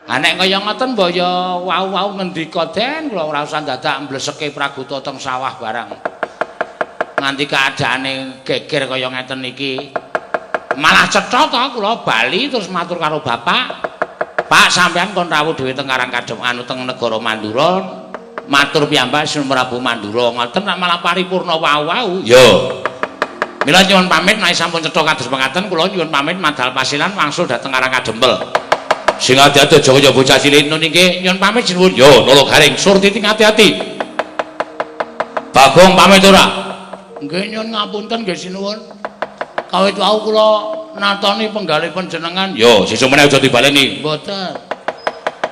Ha nek kaya ngoten mbok ya wau-wau ngendika Den, kula ora usah dadak mbleseke praguta teng sawah barang. Nganti keadaane geger kaya ngeten iki. Malah cetha to kula bali terus matur karo bapak. Pak, sampean kon rawuh dhewe teng Karang Kadem anu teng negara Mandura. Matur piyambak Sun Prabu Mandura. Ngoten nek malah paripurna wau-wau. Yo. Mila nyuwun pamit nek sampun cetha kados mekaten kula nyuwun pamit madal pasilan wangsul dhateng Karang Kadempel. Sing ati-ati aja kaya bocah cilik nun nggih nyuwun pamit sinuwun. Yo Nolo Garing Surtiti ati-ati. Bagong pamit ora? Nggih nyuwun ngapunten nggih sinuwun. Kawit wau kula natoni penggalih panjenengan. Yo sesuk meneh aja dibaleni. Mboten.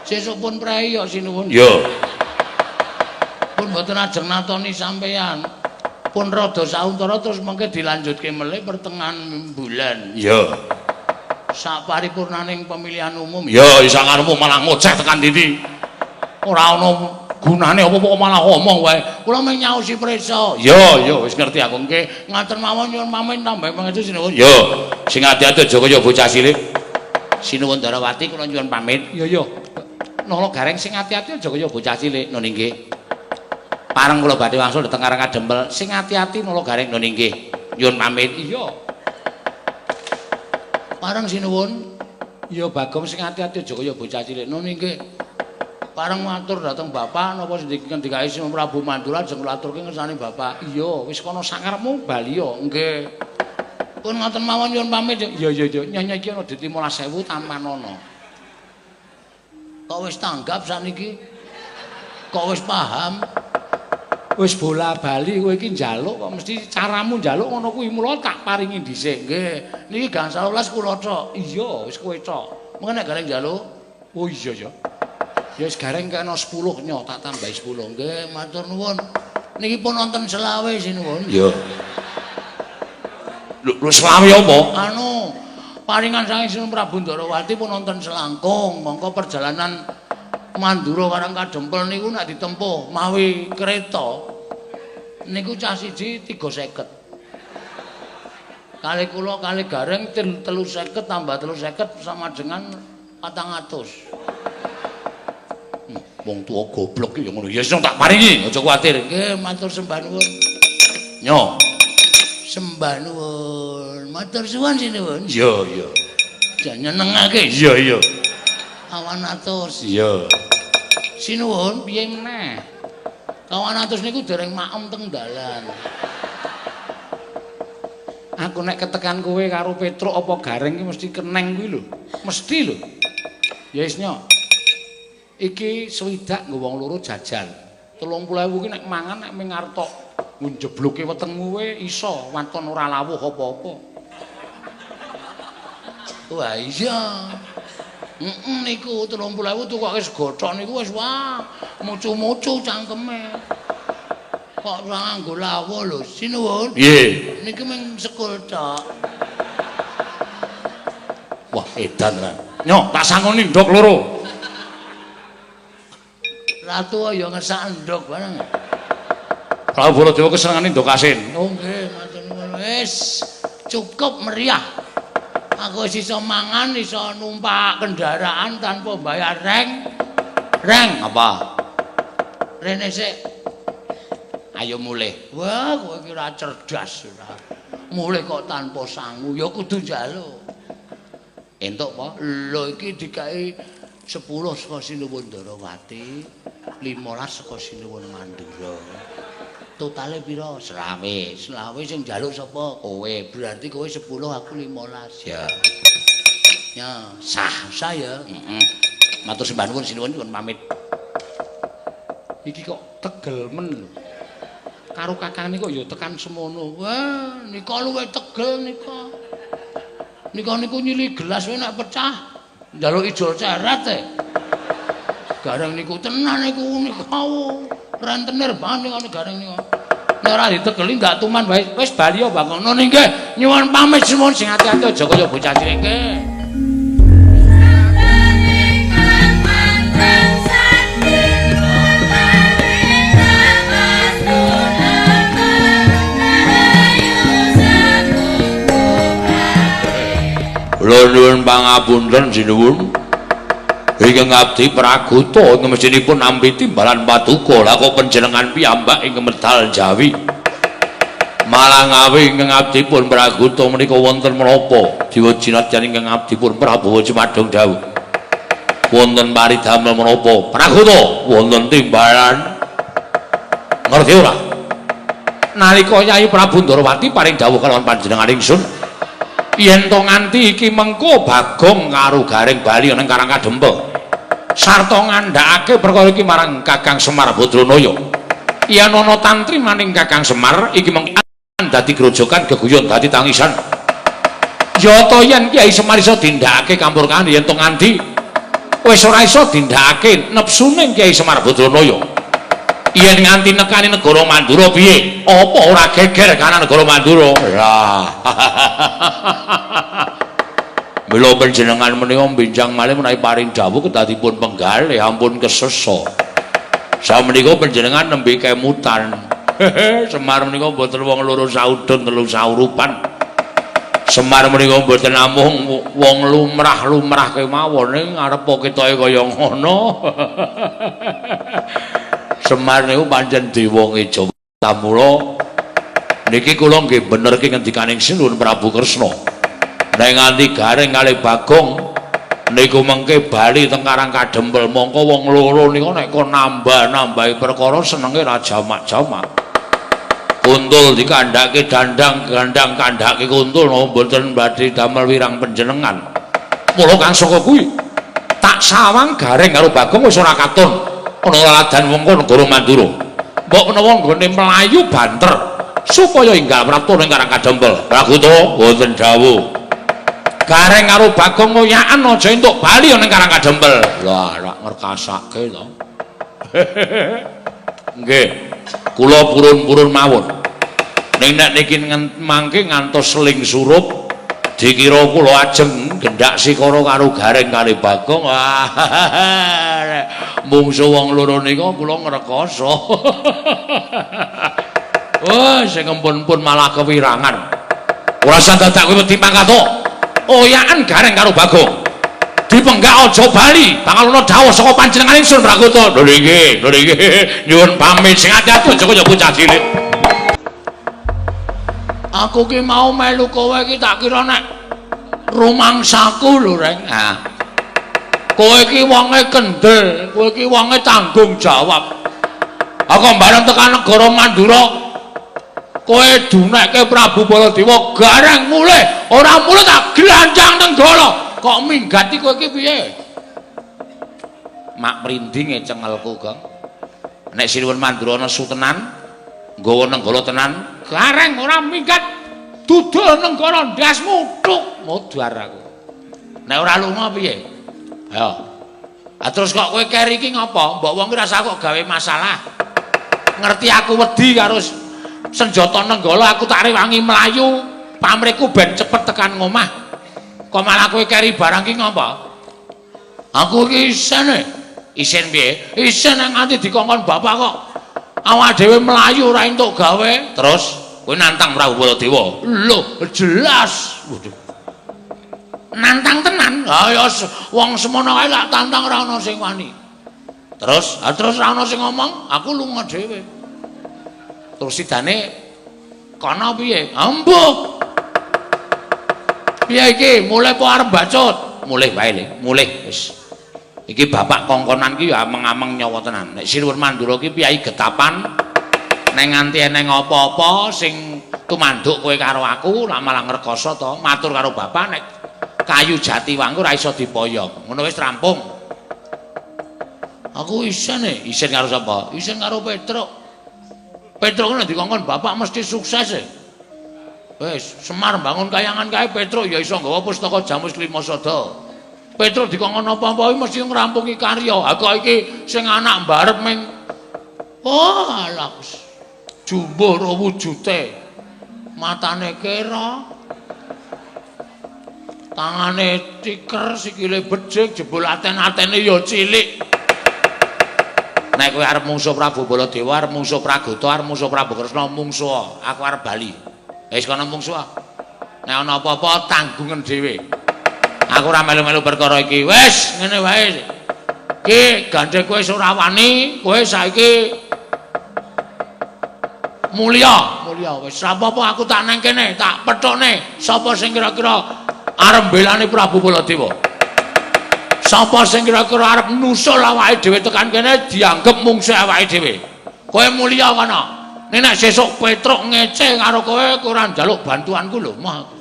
Sesuk pun prei yo sinuwun. Yo. Pun mboten ajeng natoni sampeyan. Pun rada sauntara terus mengke dilanjutke melih pertengahan bulan. Iya. Sak paripurnaning pemilihan umum. Ya isa ngarepmu malah ngoceh tekan ndi. Ora ana gunane apa-apa kok malah ngomong wae. Kula mung nyaosi prisa. Ya ya wis ngerti aku nggih. Ngaten mawon nyuwun pamit tambah pangestu sinuwun. Ya, sing ati-ati aja kaya bocah cilik. Sinuwun Darawati kula nyuwun pamit. Ya ya. Nolo Gareng sing ati-ati aja kaya bocah cilik. Nun nggih. Pareng kula badhe wangsul dhateng Karang Kadempel. Sing ati-ati Nolo Gareng. Nun nggih. Nyuwun pamit. Iya. Pareng sinuwun. Ya Bagong sing ati-ati aja kaya bocah cilik. Nun nggih. Pareng matur dhateng bapak napa sing dikendikake Sri Prabu Mandura ajeng kula aturke ngersane bapak. Iya, wis kono sakarepmu bali ya. Nggih. Pun ngoten mawon nyuwun pamit. Iya iya iya, nyanyi iki ana duit 15.000 tampanono. Kok wis tanggap sakniki? Kok wis paham? Wis bola-bali kowe iki njaluk kok mesti caramu njaluk ngono kuwi mula tak paringi dhisik. Nggih. Niki gangsal welas kula tok. Iya, wis kowe tok. Mengko nek gareng njaluk? Oh iya ya. Ya wis gareng kena 10 nyo tak tambahi 10. Nggih, matur nuwun. Niki pun wonten selawe sinuwun. Iya. Lho, lho selawe apa? Anu, paringan saking Sinuwun Prabu Ndarawati pun wonten selangkung. Mongko perjalanan Mandura Karang Kadempel niku nek ditempuh mawi kereta niku cah siji 350. Kali kula kali gareng 350 tambah 350 sama dengan 400. Wong tuwa goblok iki ya ngono. Ya wis tak paringi, aja kuwatir. Nggih, matur sembah nuwun. Nyo. Sembah nuwun. Matur suwun sinuwun. Iya, iya. Jan nyenengake. Iya, iya. Kawan atus. Iya. Sinuwun piye meneh? Kawan atus niku dereng maem teng dalan. Aku nek ketekan kowe karo Petruk apa Gareng iki mesti keneng kuwi lho. Mesti lho. Ya wis nyo. Iki swidak nggo wong loro jajan. 30.000 ki nek mangan nek ming artok njebloke wetengmu we iso waton ora lawuh apa-apa. Wah iya. Heeh niku 30.000 tukoke sego tok niku wis wah mucu-mucu cangkeme. Kok ora nganggo lawuh lho. Sinuwun. Nggih. Niki mung sekul tok. Wah edan ra. Nyo tak sangoni ndok loro. Ratu ya ngesak ndok bareng. Prabu Baladewa kesenengane ndok asin. Oh nggih, matur nuwun. Wis cukup meriah. Aku wis iso mangan, iso numpak kendaraan tanpa bayar reng. Reng apa? Rene sik. Ayo mulih. Wah, kowe iki ora cerdas ora. Mulih kok tanpa sangu, ya kudu njaluk. Entuk apa? Lho iki dikai 10 saka Sinuwun Ndarawati, 15 saka Sinuwun Mandura. Totale pira? Selawe. Selawe sing njaluk sapa? Kowe. Berarti kowe 10, aku 15. Ya. Ya, sah, sah ya. Heeh. Matur sembah nuwun sinuwun nyuwun pamit. Iki kok tegel men lho. Karo kakangane kok ya tekan semono. Wah, nika luwih tegel nika. Nika niku nyili gelas wae nek pecah njaluk ijol ceret e. Gareng niku tenan niku nika rentenir banget niku gareng niku. Nek ora ditegeli ndak tuman wae. Wis bali ya Bang. Ngono nggih. Nyuwun pamit suwun sing ati-ati aja kaya bocah cilik nggih. Kula nyuwun pangapunten sinuwun. Ingkang abdi Praguta ing mestinipun nampi timbalan paduka. Lah kok panjenengan piyambak ing medal Jawi? Malah ngawi ingkang abdi pun Praguta menika wonten menapa? Diwa jinatyan ingkang abdi pun Prabawa jumadung dawuh. Wonten paridamel menapa? Praguta wonten timbalan. Ngerti ora? Nalika Yai Prabu Ndorowati paring dawuh kalawan panjenengan ingsun, yen to nganti iki mengko Bagong karo Gareng bali ana ing Karang Kadempel sarta ngandhakake perkara iki marang Kakang Semar Badranaya, yen ana tantri maning Kakang Semar iki mengko dadi grojogan geguyon dadi tangisan. Ya ta yen Kyai Semar iso dindhakake kampurkane, yen to nganti wis ora iso dindhakake nepsune Kyai Semar Badranaya, yen nganti nekani negara Mandura piye? Apa ora geger kana negara Mandura? Lah. Mila panjenengan menika benjang malih menawi paring dawuh kedadipun penggalih ampun kesesa. Samenika panjenengan nembe kemutan. Semar menika mboten wong loro saudun telu saurupan. Semar menika mboten namung wong lumrah-lumrah kemawon ning arepa ketoke kaya ngono. Semar niku pancen dewa ngeja. Mula niki kula nggih benerke ngendikaning Sinuwun Prabu Kresna. Nek nganti Gareng kalih Bagong niku mengke bali teng Karang Kadempel, mongko wong loro niku nek kon nambah-nambahi perkara senenge ra jamak-jamak. Kuntul dikandhake dandang, gandang kandhake kuntul napa mboten badhe damel wirang panjenengan. Mula kang saka kuwi tak sawang Gareng karo Bagong wis ora katon ana laladan wengko negara Mandura. Mbok menawa nggone mlayu banter supaya enggal prapta ning Karang Kadempel. Praguta wonten dawuh. Gareng karo Bagong ngoyaken aja entuk bali ning Karang Kadempel. Lah, rak ngrekasake to. Nggih. Kula purun-purun mawon. Ning nek niki mangke ngantos seling surup dikira kula ajeng gendak sikara karo Gareng kalih Bagong. Mungsuh wong loro nika kula ngrekoso. Wah, sing empun-empun malah kewirangan. Ora usah dadak kowe wedi mangkat. Oyaken Gareng karo Bagong. Dipenggak aja bali, bakal ana dawuh saka panjenengan ingsun Praguta. Lho nggih, lho nggih. Nyuwun pamit sing ati-ati aja kaya bocah cilik. Aku ki mau melu kowe iki tak kira nek rumangsaku lho, Reng. Ha. Kowe iki wonge kendel, kowe iki wonge tanggung jawab. Aku bareng tekan negara Mandura, kowe dunekke Prabu Baladewa Gareng mulih, ora mulih tak glanjang Nenggala. Kok minggat iki kowe iki piye? Mak mrindinge cengelku, Gong. Nek Sinuwun Mandura nesu tenan, nggawa Nenggala tenan, Gareng ora minggat, dudul Nenggala ndasmu tuk modar aku. Nek ora lunga piye? Ayo. Ah terus kok kowe keri iki ngopo? Mbok wong ki rasa kok gawe masalah. Ngerti aku wedi karo senjata Nenggala, aku tak rewangi mlayu, pamrihku ben cepet tekan ngomah. Kok malah kowe keri barang ki ngopo? Aku iki isin e. Isin piye? Isin nek nganti dikongkon bapak kok awak dhewe mlayu ora entuk gawe. Terus kowe nantang Prabu Baladewa? Lho, jelas. Waduh. Nantang tenan. Ha ya wong semono kae lak tantang ora ana sing wani. Terus, ha terus ora ana sing ngomong, aku lunga dhewe. Terus sidane kono piye? Embuh. Piye iki? Mulih apa arep bacut? Mulih wae le, mulih wis. Iki bapak kongkonan ki ya ameng-ameng nyawa tenan. Nek Sinuwun Mandura ki piyayi getapan, nek nganti eneng apa-apa sing tumanduk kowe karo aku, lah malah ngrekoso to. Matur karo bapak nek kayu jati wangku ora iso dipoyong. Ngono wis rampung. Aku isin e, isin karo sapa? Isin karo Petruk. Petruk nek dikongkon bapak mesti sukses e. Wis, Semar bangun kayangan kae Petruk ya iso nggawa pustaka Jamus Klima Sada. Petruk dikongkon apa-apa mesti ngrampungi karya. Ha kok iki sing anak mbarep ming oh alah jumbuh ro wujute. Matane kera. Tangane tiker, sikile becik, jebul aten-atene ya cilik. Nek kowe arep mungsuh Prabu Baladewa, arep mungsuh Pragota, arep mungsuh Prabu Kresna, mungsuh. Aku arep bali. Wis kono mungsuh. Nek ana apa-apa tanggungan dhewe. Aku ora melu-melu perkara iki. Wis, ngene wae. Ki gandhe kowe wis ora wani, kowe saiki mulya, mulya wis ora apa-apa aku tak nang kene, tak pethukne sapa sing kira-kira arep mbelani Prabu Baladewa. Sapa sing kira-kira arep nusul awake dhewe tekan kene dianggep mungsuh awake dhewe. Kowe mulya kono. Nek sesuk Petruk ngece karo kowe, kowe ora njaluk bantuanku lho, mah aku.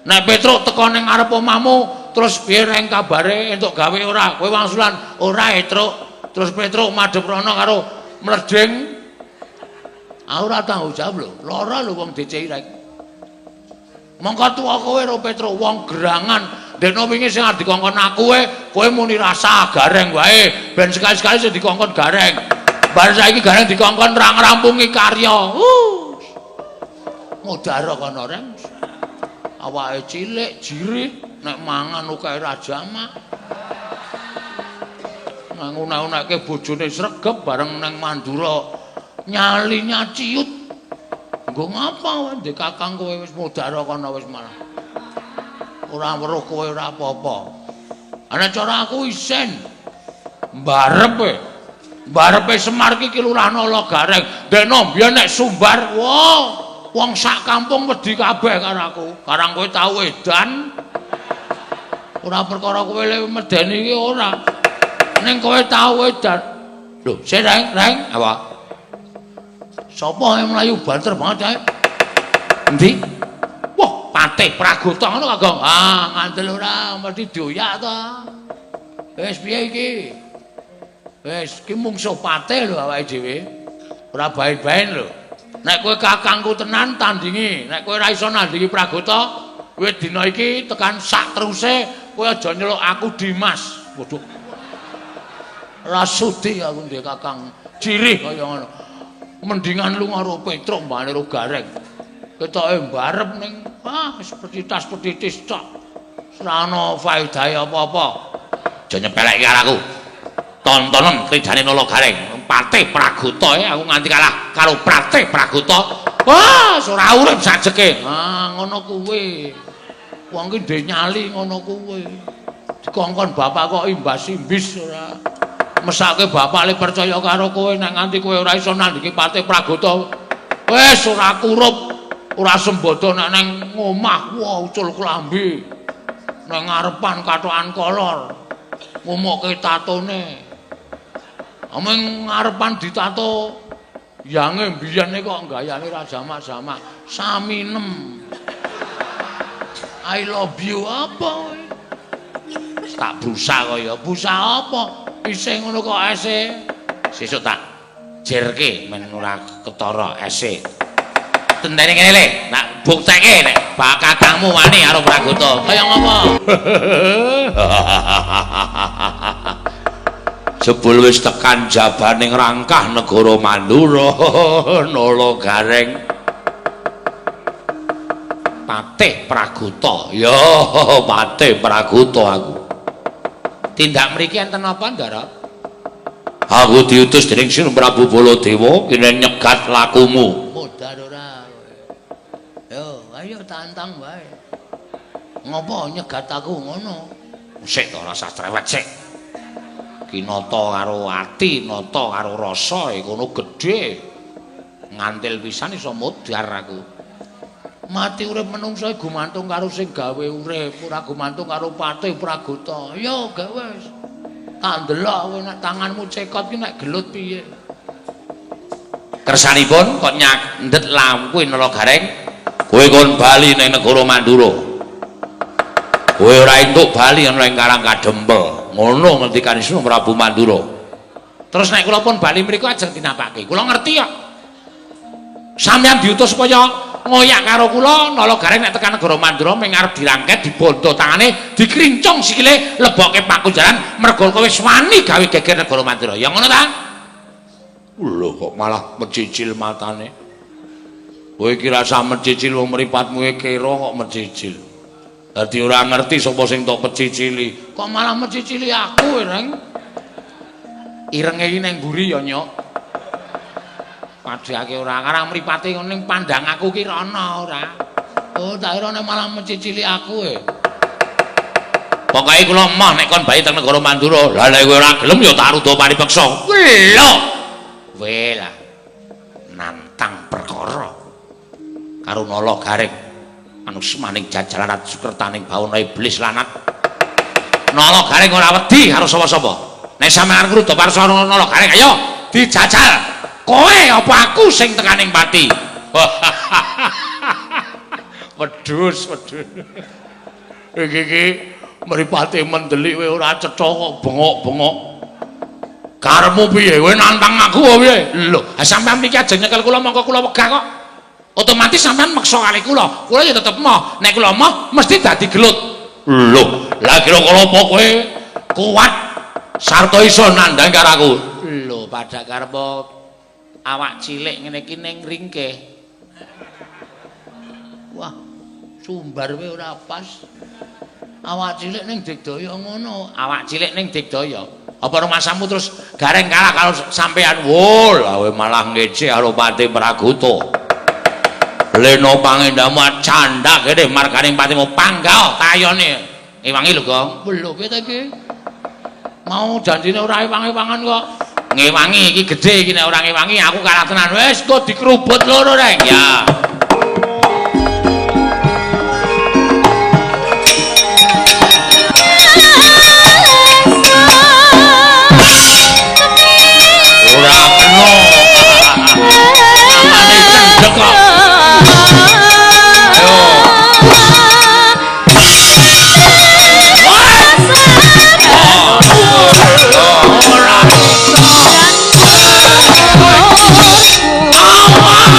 Nek Petruk teko ning ngarep omahmu, terus piye reng kabare entuk gawe ora? Kowe wangsulan ora, Petruk. Terus Petruk madhep rono karo mleding. Aku ora tanggung jawab lho. Lara lho wong DC rek. Mongko tuwa kowe ro Petruk wong gerangan. Dene wingi sing arep dikongkon aku kowe muni rasa gareng wae. Ben sekali-sekali sing dikongkon gareng. Bar saiki gareng dikongkon ra ngrampungi karya. Mudara kono reng. Awake cilik, jirih, nek mangan akeh ra jamak. Nang unek-unekke bojone sregep bareng nang Mandura nyalinya ciut. Nggo ngapa ndek kakang kowe wis mudara kono wis malah. Ora weruh kowe ora apa-apa. Ana cara aku isin. Mbarepe. Mbarepe Semar ki Lurah Nala Gareng. Dene mbiyen nek sumbar, wah, wong sak kampung wedi kabeh karo aku. Karang kowe tau edan. Ora perkara kowe le medeni iki ora. Ning kowe tau edan. Lho, sik reng, reng, apa? Sapa yang mlayu banter banget kae? Endi? Wah, Patih Pragota ngono Kakang. Ah, ngandel ora, mesti dioyak to. Wis piye iki? Wis iki mungsuh Patih lho awake dhewe. Ora baen-baen lho. Nek kowe kakangku tenan tandingi, nek kowe ora iso nandingi Pragota, kowe dina iki tekan sak teruse kowe aja nyeluk aku Dimas. Waduh. Ora sudi aku ndek kakang jirih kaya ngono. Mendingan lunga karo Petruk mbane karo Gareng. Ketoke mbarep ning ah seperti tas petitis tok. Ora ana faedahe apa-apa. Aja nyepelekke karo aku. Tontonen kridane Nala Gareng. Patih Pragota aku nganti kalah karo Patih Pragota. Wah, ora urip sajeke. Ah, ngono kuwi. Wong ki ndek nyali ngono kuwi. Dikongkon bapak kok imbas-imbis ora. Mesake bapak le percaya karo kowe nek nganti kowe ora iso nandhingi Patih Pragota. Wis ora kurup, ora sembodo nek nang omah, wah ucul klambi. Nang ngarepan kathokan kolor. Ngumukke tatone. Ameng ngarepan ditato yange biyen kok gayane ra jamak-jamak. Saminem. I love you apa kowe? Tak busa kaya busa apa? Isih ngono kok ese. Sesuk tak jerke men ora ketara ese. Tentene kene le, nak buktekke nek bak kakangmu wani karo Pragota. Kaya ngopo? Jebul wis tekan jabaning rangkah negara Mandura, Nala Gareng. Patih Pragota. Ya, Patih Pragota aku. Tindak mriki enten apa, Ndara? Aku diutus dening Sri Prabu Baladewa kene nyegat lakumu. Modar ora kowe. Yo, ayo tantang wae. Ngopo nyegat aku ngono? Sik to, ora usah cerewet sik. Ki nata karo ati, nata karo rasa kono gedhe. Ngantil pisan iso modar aku. Mati urip menungsa gumantung karo sing gawe urip, ora gumantung karo Patih Pragota. Ya gak wis. Tak ndelok kowe nek tanganmu cekot ki nek gelut piye. Kersanipun kok nyandet lampu Nala Gareng, kowe kon bali ning negara Mandura. Kowe ora entuk bali ana ing Karang Kadempel. Ngono ngendikane Sri Prabu Mandura. Terus nek kula pun bali mriku ajeng dinapake. Kula ngerti kok. Sampeyan diutus supaya ngoyak karo kula Nala Gareng nek tekan negara Mandura ming arep dirangket dibondo tangane dikrincung sikile lebokke pakunjaran mergo kowe wis wani gawe geger negara Mandura. Ya ngono ta? Lho kok malah mecicil matane. Kowe iki rasah mecicil wong mripatmu kira kok mecicil. Dadi ora ngerti sapa sing tok pecicili. Kok malah mecicili aku, Reng? Irenge iki ning mburi ya, Nyok. Padhake ora karang mripate ngono ning pandang aku ki rono ora. Oh, tak kira nek malah mecicili aku e. Pokoke kula emoh nek kon bayi teng negara Mandura. Lah nek kowe ora gelem ya tak ruda paripeksa. Lho. Kowe lah nantang perkara karo Nala Gareng anusmaning jajalan sukertaning bawana iblis lanat. Nala Gareng ora wedi karo sapa-sapa. Nek sampeyan ngruda parsa Nala Gareng, ayo dijajal. Kowe apa aku sing tekaning pati? Wedhus, wedhus. Iki iki mripate mendelik kowe ora cetha kok bengok-bengok. Karepmu piye? Kowe nantang aku apa piye? Lho, ha sampeyan mriki ajeng nyekel kula mongko kula wegah kok. Otomatis sampeyan meksa kali kula. Kula ya tetep moh. Nek kula moh mesti dadi gelut. Lho, lah kira-kira apa kowe kuat sarta iso nandhang karo aku? Lho, padha karep awak cilik ngene iki ning ringkih. Wah, sumbar kowe ora pas. Awak cilik ning Digdaya ngono, awak cilik ning Digdaya. Apa rumasamu terus Gareng kalah karo sampean? Wo, lah kowe malah ngece karo Patih Pragoto. Leno pangendamu candhak kene marganing patimu panggah tayone. Ewangi lho, Gong. Lho, piye ta iki? Mau janjine ora ewang-ewangan kok. Ngewangi iki gedhe iki nek ora ngewangi aku kalah tenan. Wis kok dikrubut loro, Reng. Ya. Ora kena. Amane cendhek kok. Ayo. Ora iso. Awas.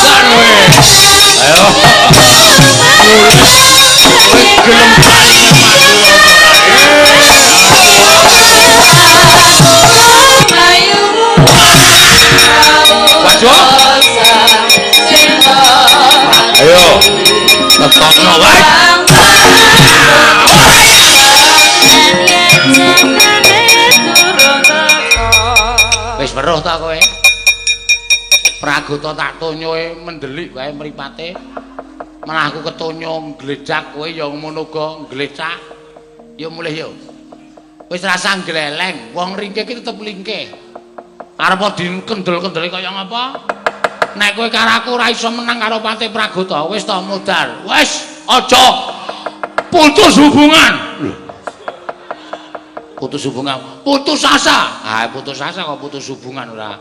Dan kowe. Ayo. Kowe gelem bali Maju. Ayo. Tetokno wae. Wis weruh ta kowe? Pragoto tak tonyoe mendelik wae mripate. Malah aku ketonyo nglecak kowe ya ngono uga nglecak. Ya mulih ya. Wis rasa gleleng, wong ringkih iki tetep lingkih. Arep dikendel-kendeli kaya ngapa? Nek kowe karo aku ora iso menang karo Patih Pragoto, wis ta modar. Wis aja putus hubungan. Lho. Putus hubungan, putus asa. Ah, putus asa kok putus hubungan ora.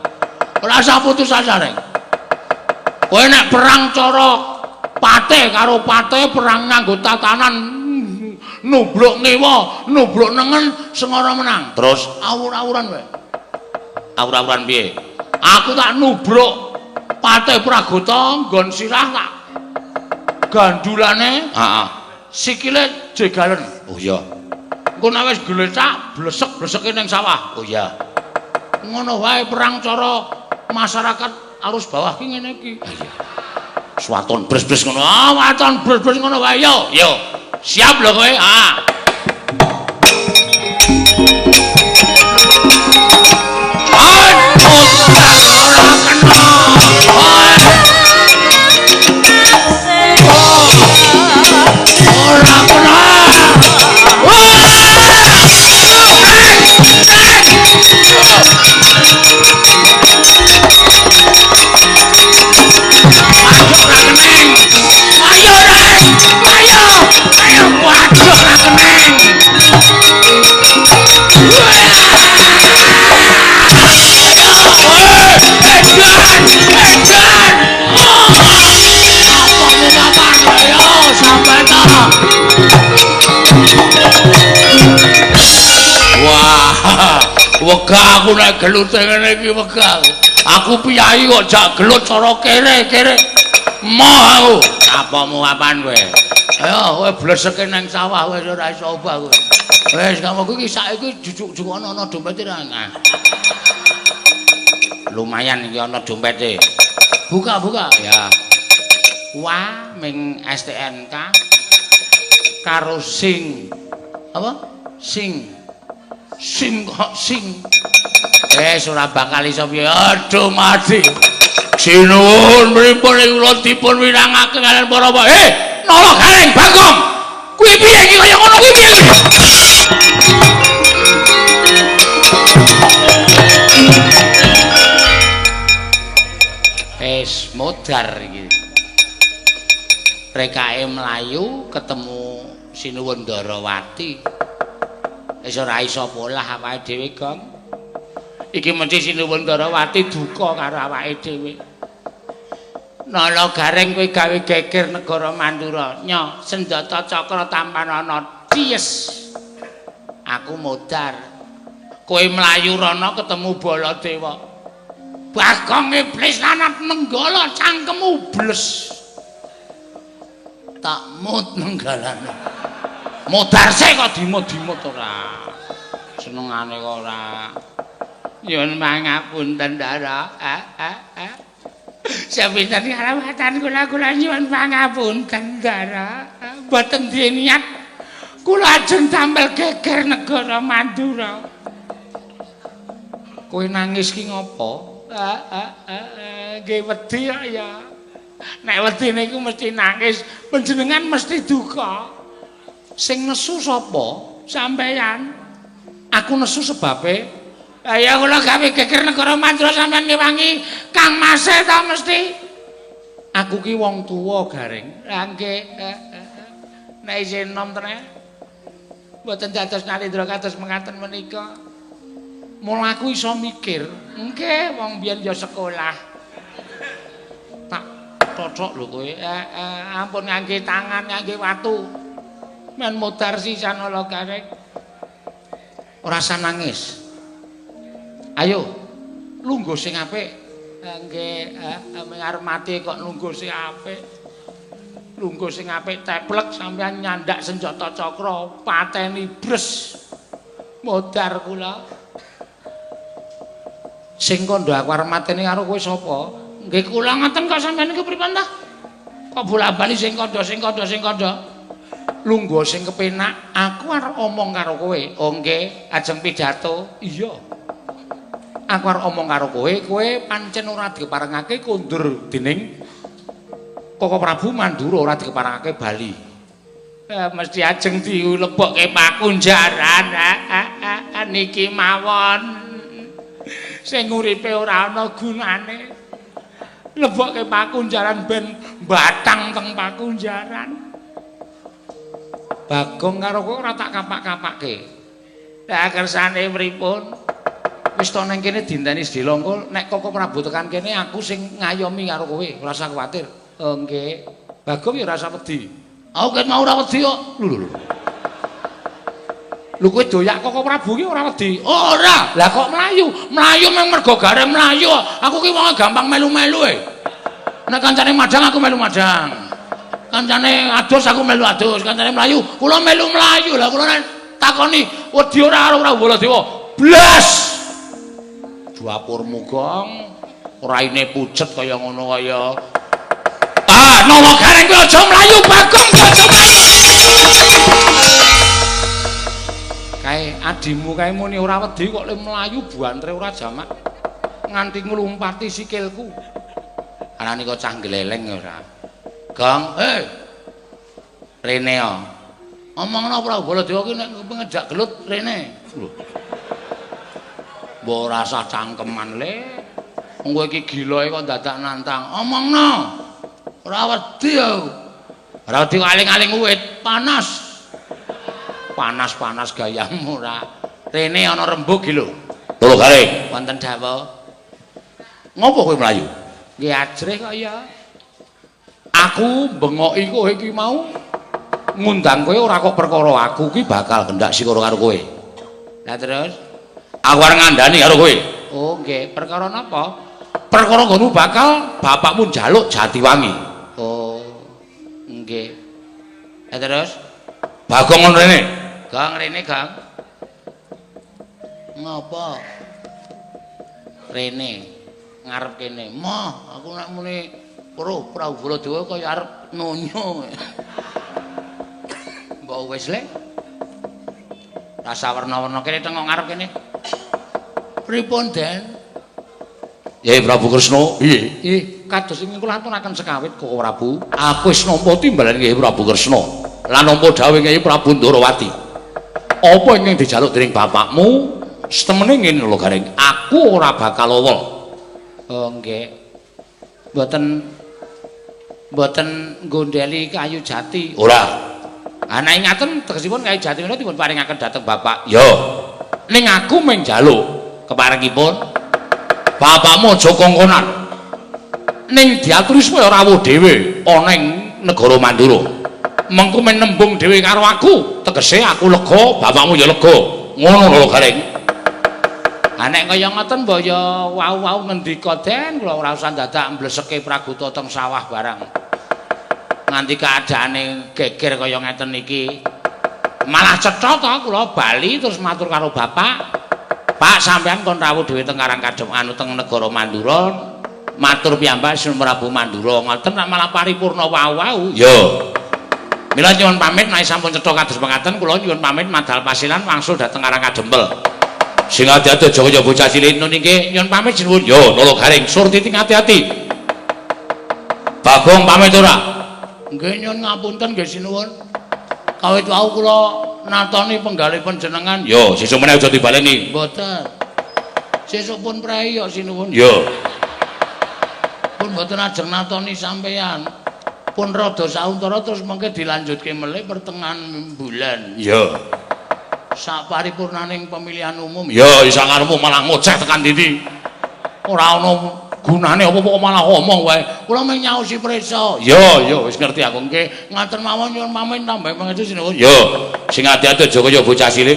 Ora usah putus asa, Reng. Kowe nek perang cara patih karo patih perang nganggo tatanan nubruk ngiwa, nubruk nengen sengara menang. Terus awur-awuran kowe. Awur-awuran piye? Aku tak nubruk Patih Pragoto nggon sirah tak gandulane, heeh. Sikile jegalen. Oh iya. Engko nek wis glecak blesek-bleseke ning sawah. Oh iya. Ngono wae perang cara masyarakat arus bawah ki ngene iki. Iya. Swaton bres-bres ngono. Ah, waton bres-bres ngono wae yo. Yo. Siap lho kowe. Ah. Aduh, ora kena. Ora kena. Aduh, ora keneng. Ayo, Reng. Ayo. Ayo, waduh, ora keneng. Edan, edan. Apamu papan? Ayo, sampai ta. Wah, wegah aku nek gelute ngene iki wegah. Aku piyayi kok jak gelut cara kere-kere. Moh aku. Apamu papan kowe? Ayo kowe bleseke nang sawah wis ora iso obah kowe. Wis kamu iki saiki jujuk-jujuk ana dompete ra. Lumayan iki ana dompete. Buka-buka ya. Wah, ming STNK karo sing apa? Sing sing kok sing. Wis ora bakal iso piye. Aduh mati. Sinuwun pripun kula dipun wirangaken kaliyan para bapak. Nala Gareng Bagong. Kuwi piye iki kaya ngono kuwi piye? Wis modar iki. Rekake mlayu ketemu Sinuwun Ndarawati. Wis ora iso polah awake dhewe, Gong. Iki mesti Sinuwun Ndarawati duka karo awake dhewe. Nala Gareng kowe gawe geger negara Mandura. Nyo, senjata cakra tampanana. Cies. Aku modar. Kowe mlayu rono ketemu Baladewa. Bagong iblis lanat menggala cangkemmu bles. Tak mut menggalane. Modar sik kok dimut-dimut ora. Senengane kok ora. Nyuwun pangapunten, Ndara. Sepinten karawatan kula kula nyuwun pangapunten, Ndara. Mboten duwe niat kula ajeng damel geger negara Mandura. Kowe nangis ki ngopo? Nggih wedi ya. Nek wedi niku mesti nangis, panjenengan mesti duka. Sing nesu sapa? Sampeyan. Aku nesu sebabe ya kula gawe geger negara Mandura sampeyan ngewangi Kang Mase ta mesti. Aku ki wong tuwa, Gareng. Lah nggih. Nek isih enom tenan. Mboten dados nalindra kados mengaten menika. Mula aku iso mikir, nggih wong biyen ya sekolah. Tak cocok lho kowe. Ampun ngangge tangan, ngangge watu. Men modar sisan Nala Gareng. Ora usah nangis. Ayo, lungguh sing apik. Nggih, arep mati kok lungguh sing apik. Lungguh sing apik teplek sampeyan nyandak senjata cakra, pateni bres. Modar kula. Sing kandha aku arep mateni karo kowe sapa? Nggih kula ngoten kok sampeyan niku pripun ta? Kok bola-bali sing kandha sing kandha sing kandha. Lungguh sing kepenak, aku arep omong karo kowe. Oh nggih, ajeng pidato. Iya. Aku arep omong karo kowe, kowe pancen ora dikeparengake kondur dening Koko Prabu Mandura, ora dikeparengake bali. Mesti ajeng dilebokke pakunjaran. Niki mawon. Sing uripe ora ana gunane. Lebokke pakunjaran ben batang teng pakunjaran. Bagong karo kowe ora tak kapak-kapake. Lah kersane pripun? Wis to nang kene dinteni sedhela engko nek Koko Prabu tekan kene aku sing ngayomi karo kowe, ora usah kuwatir. Oh nggih. Bagong ya ora usah wedi. Aku ket mau ora wedi kok. Lho lho lho. Lho kowe doyak Koko Prabu ki ora wedi? Ora. Lah kok mlayu? Mlayu mung mergo gareng mlayu. Aku ki wonge gampang melu-melu e. Nek kancane madhang aku melu madhang. Kancane adus aku melu adus, kancane mlayu kula melu mlayu. Lah kula nek takoni wedi ora karo Prabu Baladewa? Blas. Dapurmu gong raine pucet kaya ngono kaya. Ah, Nala Gareng kowe aja mlayu, Bagong kowe aja mlayu. Kae adimu kae muni ora wedi kok le mlayu buantre ora jamak nganti nglumpati sikilku. Arane kok cah gleleng ora. Gong, hei. Rene ya. Omongno Prabu Baladewa ki nek ngejak gelut rene. Lho. Mbok ora usah cangkeman le. Wong kowe iki gilae kok dadak nantang. Omongno. Ora wedi aku. Ora wedi aling-aling wit panas. Panas-panas gayamu ora. Rene ana rembug iki lho. Lho Gareng, wonten dawuh. Ngopo kowe mlayu? Nggih ajrih kok ya. Aku bengoki kowe iki mau ngundang kowe ora kok perkara aku ki bakal gendak sikara karo kowe. Lah terus aku arep ngandani karo kowe. Oh nggih, perkara napa? Perkara ngono bakal bapakmu njaluk Jatiwangi. Oh nggih. Lah terus Bagong ngono rene. Gong rene, Gong. Ngopo? Rene ngarep kene. Moh, aku nek muni weruh Prabu Baladewa kaya arep nonyo. Mbok wis le. Rasa werna-werna kene tengok ngarep kene. Pripun, Den? Yai Prabu Kresna, piye? Nggih, kados ingkang kula aturaken sekawit Koko Prabu. Aku wis nampa timbalan Kyai Prabu Kresna lan nampa dawuh Kyai Prabu Ndorowati. Apa ingkang dijaluk dening bapakmu? Setemene ngene lho Gareng, aku ora bakal owol. Oh nggih. Mboten mboten nggondheli kayu jati. Ora. Ha nek ngaten tegesipun kayu jati menika dipun paringaken dhateng bapak. Ya. Ning aku mung njaluk keparengipun bapakmu aja kongkonan. Ning diaturi supaya rawuh dhewe ana ing negara Mandura. Mengko men nembung dhewe karo aku, tegese aku lega, bapakmu ya lega. Ngono lho Gareng. Ha nek kaya ngoten mbok ya wau-wau ngendika Den, kula ora usah dadak mbleseke praguta teng sawah barang. Nganti keadaane geger kaya ngeten iki. Malah cetha to kula bali terus matur karo bapak. Pak, sampean kon rawuh dhewe teng Karang Kadem anu teng negara Mandura. Matur piyambak Sun Prabu Mandura. Ngoten malah paripurna wau-wau. Ya. Mila nyuwun pamit nek sampun cetha kados mekaten kula nyuwun pamit madal pasilan wangsul dhateng Karang Kadempel. Sing ati-ati aja kaya bocah cilik nun nggih nyuwun pamit sinuwun. Yo nolo Garing Surtiti ati-ati. Bagong pamit ora? Nggih nyuwun ngapunten nggih sinuwun. Kawit wau kula natoni penggalih panjenengan. Yo sesuk meneh aja dibaleni. Mboten. Sesuk pun prei kok sinuwun. Yo. Pun mboten ajeng natoni sampeyan. Pun rada sauntara terus mengke dilanjutke melih pertengahan bulan. Iya. Sak paripurnaning pemilihan umum. Ya, isa karepmu malah ngoceh tekan ndi. Ora ana gunane apa-apa kok malah omong wae. Kula mung nyaosi prisa. Ya, ya wis ngerti aku nggih. Ngaten mawon nyuwun pamit tambah pangestu sinuwun. Ya, sing ati-ati aja kaya bocah cilik.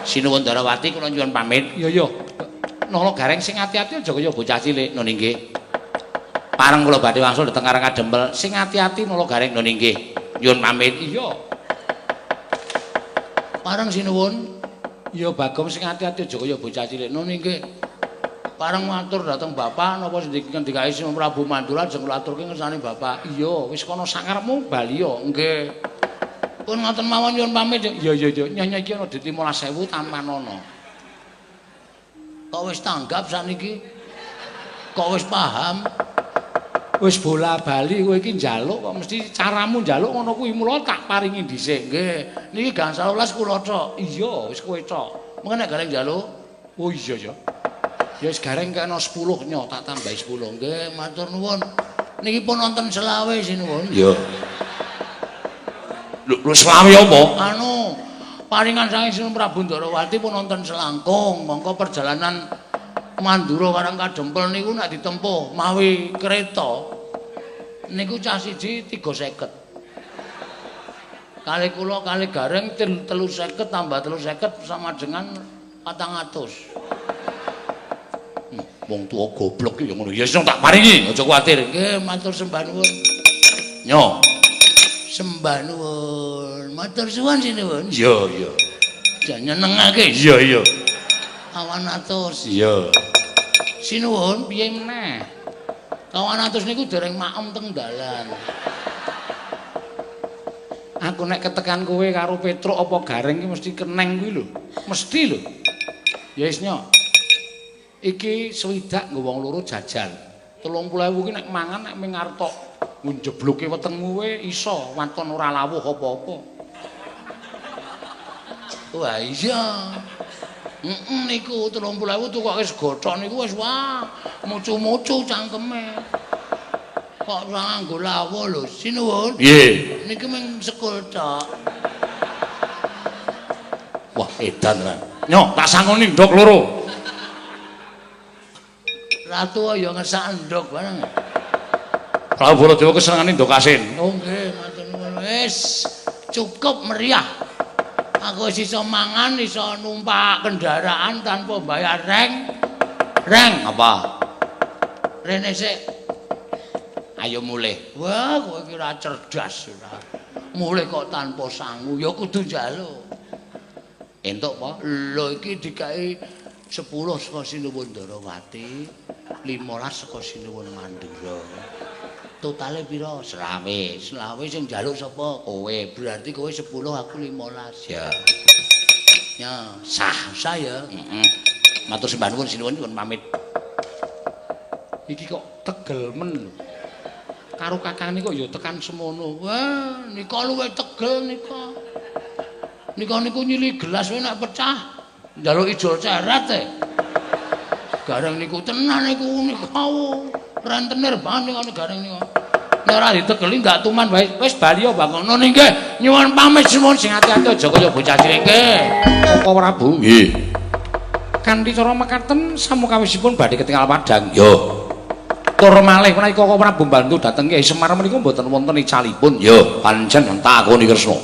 Sinuwun Darawati kula nyuwun pamit. Ya, ya. Nala Gareng sing ati-ati aja kaya bocah cilik. Nun nggih. Pareng kula badhe wangsul dhateng Karang Kadempel. Sing ati-ati Nala Gareng. Nun nggih. Nyuwun pamit. Iya. Pareng sinuwun. Iya Bagong sing ati-ati aja kaya bocah cilik. Nun nggih. Pareng matur dhateng bapak napa sing dikendikake Sinuwun Prabu Mandura ajeng kula aturke ngersane bapak. Iya, wis kono sakarepmu bali ya. Nggih. Pun ngoten mawon nyuwun pamit. Iya iya iya, nyonya iki ana duit 15.000 tampanono. Kok wis tanggap sakniki? Kok wis paham? Wis bola-bali kowe iki njaluk kok mesti caramu njaluk ngono kuwi mula tak paringi dhisik. Nggih. Niki gangsal welas kula tok. Iya, wis kowe tok. Mengko nek Gareng njaluk? Oh iya ya. Ya wis Gareng kena 10 nyo tak tambahi 10. Nggih, matur nuwun. Niki pun wonten selawe sinuwun. Iya. Lho, lho selawe apa? Anu, paringan saking Sinuwun Prabu Ndarawati pun wonten selangkung. Mongko perjalanan Mandura Karang Kadempel niku nek ditempuh mawi kereta niku cah siji 350. Kali kula kali Gareng 350 tambah 350 sama dengan 400. Wong tuwa goblok iki ya ngono. Ya wis tak paringi, aja kuwatir. Nggih, matur sembah nuwun. Nyo. Sembah nuwun. Matur suwun sinuwun. Iya, iya. Jan nyenengake. Iya, iya. Kawan atus. Iya. Sinuwun piye meneh? Kawan atus niku dereng maem teng dalan. Aku nek ketekan kowe karo Petruk apa Gareng iki mesti keneng kuwi lho. Mesti lho. Ya wis nyo. Iki swidak nggo wong loro jajan. 30.000 ki nek mangan nek ming arep tok njebloke wetengmu we iso waton ora lawuh apa-apa. Wah iya. Heeh niku 30.000 tukoke sego tok niku wis wah mucu-mucu cangkeme. Kok ora nganggo lawuh lho. Sinuwun. Nggih. Niki mung sekul tok. Wah edan tenan. Nyo, tak sangoni ndok loro. Ratu ya ngesak ndok bareng. Prabu Baladewa kesenengane ndok asin. Oh nggih, matur nuwun. Wis cukup meriah. Aku wis iso mangan, iso numpak kendaraan tanpa bayar reng. Reng apa? Rene sik. Ayo mulih. Wah, kowe iki ora cerdas ora. Mulih kok tanpa sangu, ya kudu njaluk. Entuk apa? Lho iki dikai 10 saka Sinuwun Ndarawati, 15 saka Sinuwun Mandura. Totale pira? Selawe. Selawe sing njaluk sapa? Kowe. Berarti kowe 10, aku 15. Ya. Ya, sah, sah ya. Heeh. Matur sembah nuwun sinuwun, nyuwun pamit. Iki kok tegel men lho. Karo kakangne kok ya tekan semono. Wah, nika luwih tegel nika. Nika niku nyili gelas wae nek pecah njaluk ijol ceret e. Gareng niku tenan niku nika rentenir banget niku gareng niku. Nek ora ditegeli ndak tuman wae. Wis bali ya bangono nggih. Nyuwun pamit suwun sing ati-ati aja kaya bocah cilik nggih. Koko Prabu nggih. Kanthi cara mekaten samukawisipun badhe ketingal padhang. Yo. Tur malih menawi Koko Prabu mbantu dhateng Kyai Semar menika mboten wonten icalipun. Yo, pancen takoni Kresna.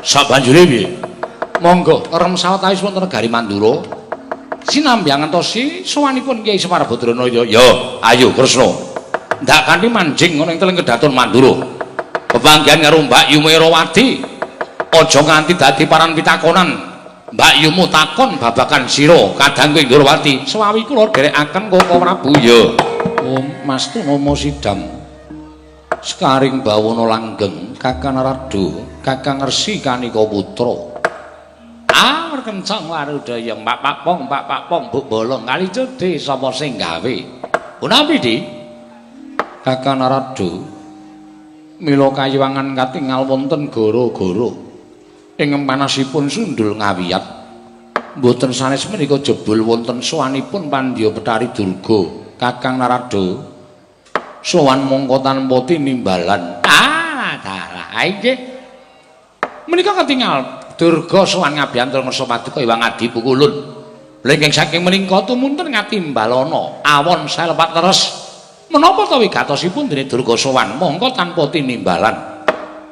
Sabanjure piye? Monggo rem sawetawis wonten negari Mandura. Sinambi ngentosi sowanipun Kyai Semar Badranaya. Yo, ayo Kresna. Ndak kanthi manjing ana ing teleng kedaton Mandura. Pepanggihan karo Mbak Yu Merawati. Aja nganti dadi paran pitakonan. Mbak Yumu takon babagan sira kadangku Indrawati. Sewawi kula dherekaken Koko Prabu. Ya. Om Mas Tunama Sidam. Sekaring bawana langgeng Kakang Narada, Kakang Resi Kanika Putra. Ah, merkencang warudaya Mbak Pakpong, Mbak Pakpong, Mbok Bolong kali jodhe sapa sing gawe? Punapi, Di? Kakang Narada. Mila kayiwangan katingal wonten gara-gara ing panasipun sundul ngawiyat. Mboten sanes menika jebul wonten sowanipun Pandya Bethari Durga. Kakang Narada sowan mongko tanpa tinimbalan. Ah, dalah nggih. Menika ketingal Durga sowan ngabyantur ngersa paduka Hyang Adi Pukulun. Lengking saking menika tumunten ngatimbalana awon salepat leres. Menapa ta wigatosipun dene Durga sowan mongko tanpa tinimbalan?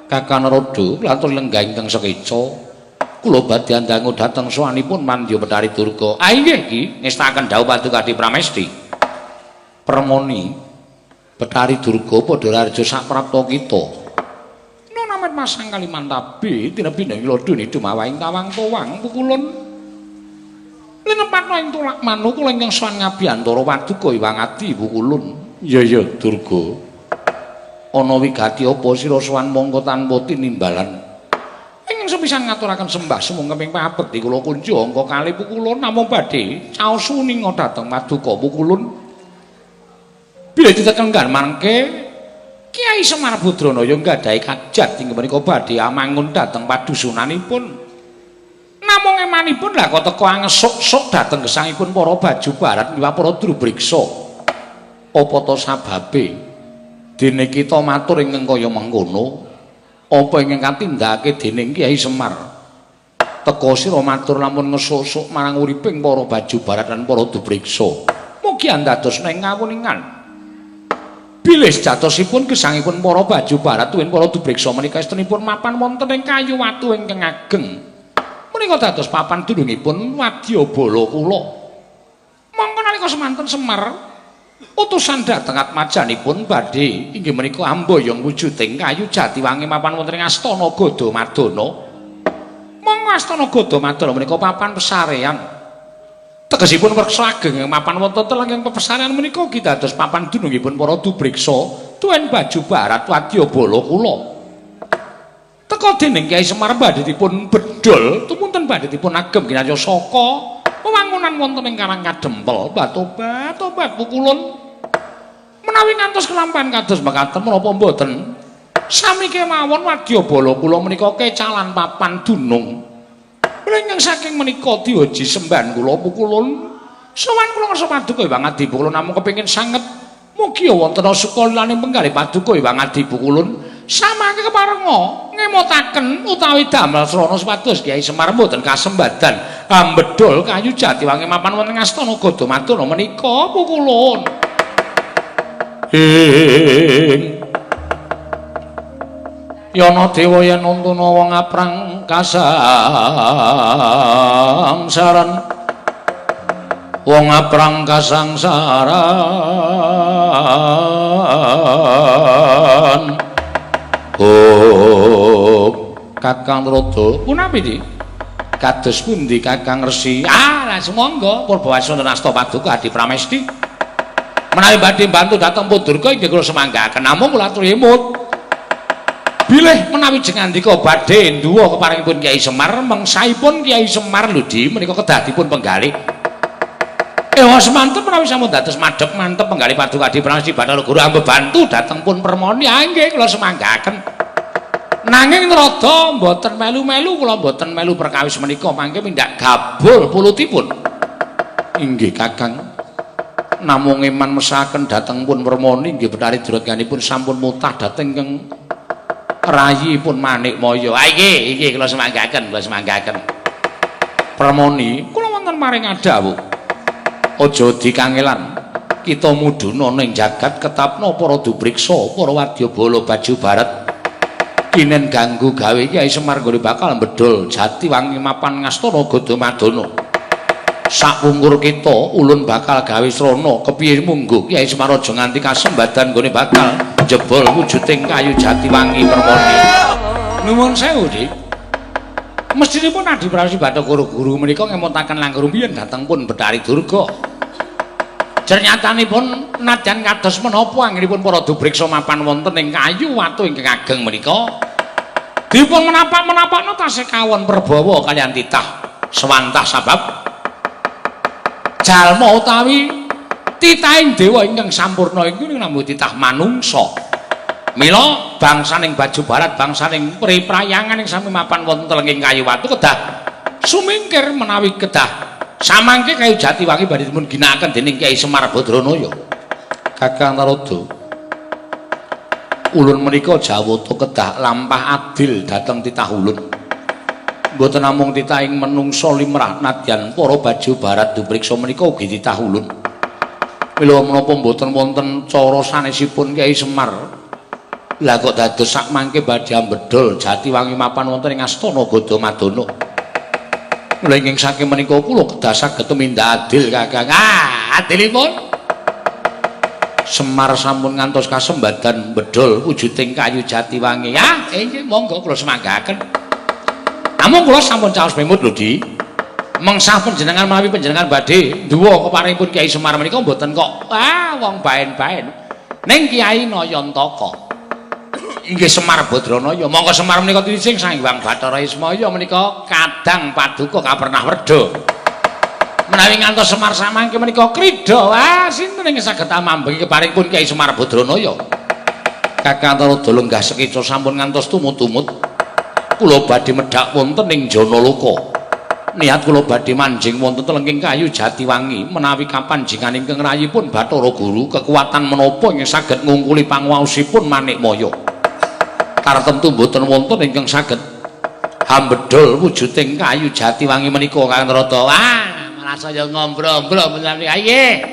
Kakang Narada lantur lenggah ingkang sekeca. Kula badhe andangu dhateng sowanipun Mandya Bethari Durga. Ah inggih iki ngestakaken dawuh paduka Adi Pramesti. Permoni Bethari Durga padha raja saprapta kita. Nonamet masang Kalimantabe tinebi ing lodone dumawahing tawang towang pukulun. Linepatna ing tulak manu kula ingkang sowan ngabiyantara paduka Hyang Adi pukulun. Iya iya Durga. Ana wigati apa sira sowan mongko tanpa tinimbalan? Ingkang sepisan ngaturaken sembah sumangga pabekti kula kunci angka kalih pukulun namung badhe caos uninga dhateng paduka pukulun. Bilih ditekenggan mangke Kyai Semar Badranaya nggadahi kajat inggih menika badhe amangun dhateng padusunanipun. Namung emanipun lha kok teka angesuk-suk dhateng gesangipun para baju barat miwah para drubriksa. Apa ta sababe? Dene kita matur ingkang kaya mengkono, apa ingkang katindakake dening Kyai Semar? Teka sira matur lamun ngesuk-suk marang uriping para baju barat lan para drubriksa. Mugi andados ing kawuningan. Bilih sejatosipun gesangipun para baju barat tuwin para dubriksa menika estunipun mapan wonten ing kayu watu ingkang ageng. Menika dados papan dunungipun wadyabala kula. Mongko nalika semanten Semar utusan dhateng atmajanipun badhe inggih menika amboyong wujuding kayu jati wangi mapan wonten ing astana Gadamadana. Mongko astana Gadamadana menika papan pesarean. Tegesipun wreksa ageng mapan wonten telenging pepesarean menika ugi dados papan dunungipun para dubriksa tuwin baju barat wadyabala kula. Teka dening Kyai Semar badhe dipun bedhol tumunten badhe dipun agem ginarya saka wewangunan wonten ing Karang Kadempel. Batobat tobat pukulun. Menawi ngantos kelampahan kados mekaten menapa mboten sami kemawon wadyabala kula menika kecalan papan dunung. Ingkang saking menika diaji sembahan kula pukulun. Sowan kula ngersa paduka Hyang Adi Pukulun namung kepengin sanget mugi wonten sukalilane penggalih paduka Hyang Adi Pukulun samangke keparenga ngemotaken utawi damel srana supados Kyai Semar mboten kasembadan ambedhol kayu jati wangi mapan wonten astana Gadamadana menika pukulun. Ing Yana dewa yen untuna wong aprang kasangsaran, wong aprang kasangsaran. Oh, Kakang Narada, punapi Dik? Kados pundi Kakang Resi? Ah, lah sumangga purbawasana asta paduka Adi Pramesti. Menawi badhe bantu dhateng Pun Durga inggih kula semanggaaken, namung kula aturi emut. Bilih menawi jengandika badhe nduwa keparingipun Kyai Semar, mengsaipun Kyai Semar lho Di menika kedah dipun penggalih. Ewa semanten menawi sampun dados madhep mantep penggalih Paduka Adi Prasti Bathara Guru ambebantu dhateng pun Permoni. Ah nggih kula semanggaken. Nanging rada mboten melu-melu kula mboten melu perkawis menika mangke mindak gabul pulutipun. Inggih Kakang. Namung eman mesaken dhateng pun Permoni nggih Bathari Durotganipun sampun mutah dhateng ingkang rayipun Manikmaya. Ah inggih, inggih kula semanggaken, kula semanggaken. Permoni kula wonten maring adhawuh. Aja dikangelan. Kita mudhuna ning jagat ketapna para dubriksa, para wadyabala baju barat. Kinen ganggu gawe Kyai Semar nggone bakal mbedol jati wangi mapan ngastana Gadamadana. Sakpungkur kita ulun bakal gawe srana kepiye mungguh Kyai Semar aja nganti kasembadan nggone bakal jebol wujuding kayu jati wangi Permoni. Nuwun sewu, Dik. Mestinipun Adi Prawesi Bathara Guru menika ngemutaken langkung rumiyin dhateng pun Bathari Durga. Jernyatanipun nadyan kados menapa anggenipun para dubriksa mapan wonten ing kayu watu ingkang ageng menika dipun menapak-menapakna tasih kawon perbawa kaliyan titah sewantah sabab jalma utawi titahing dewa ingkang sampurna iku namung titah manungsa. Mila bangsaning baju barat, bangsaning priprayangan ing sami mapan wonten telenging kayu watu kedah sumingkir menawi kedah samangke kayu jati wangi badhe dipun ginakaken dening Kyai Semar Badranaya. Kakang Narada, ulun menika jawata kedah lampah adil dhateng titah ulun. Mboten namung titahing menungsa limrah nadyan para baju barat dupriksa menika ugi titah ulun. Mila menapa mboten wonten cara sanesipun Kyai Semar? Lah kok dados sakmangke badhe ambedol jati wangi mapan wonten ing astana Gadamadana. Mula ingkang saking menika kula kedah saged tumindak adil, Kakang. Ah, adilipun Semar sampun ngantos kasembadan bedol wujuding kayu jati wangi. Ah, inggih monggo kula semanggaken. Namung kula sampun caos memut lho, Di. Mengsah panjenengan menawi panjenengan badhe nduwa keparingipun Kyai Semar menika mboten kok ah wong baen-baen. Ning Kyai Nayantaka. Inggih Semar Badranaya. Monggo Semar menika titising Sang Hyang Bathara Ismaya menika kadang paduka kapernah werda. Menawi ngantos Semar samangke menika krida, wah sinten ingkang saged amambengi keparingipun Kyai Semar Badranaya. Kakang Narada lenggah sekeca sampun ngantos tumut-tumut. Kula badhe medhak wonten ing Janaloka. Niat kula badhe manjing wonten telenging kayu Jatiwangi menawi kapanjingan ingkang rayipun Bathara Guru kekuatan menapa ingkang saged ngungkuli panguwaosipun Manikmaya. Tartemtu mboten wonten ingkang saged hambedol wujuding kayu Jatiwangi menika Kang Narada. Wah, malah saya ngombro-ombro menawi aye.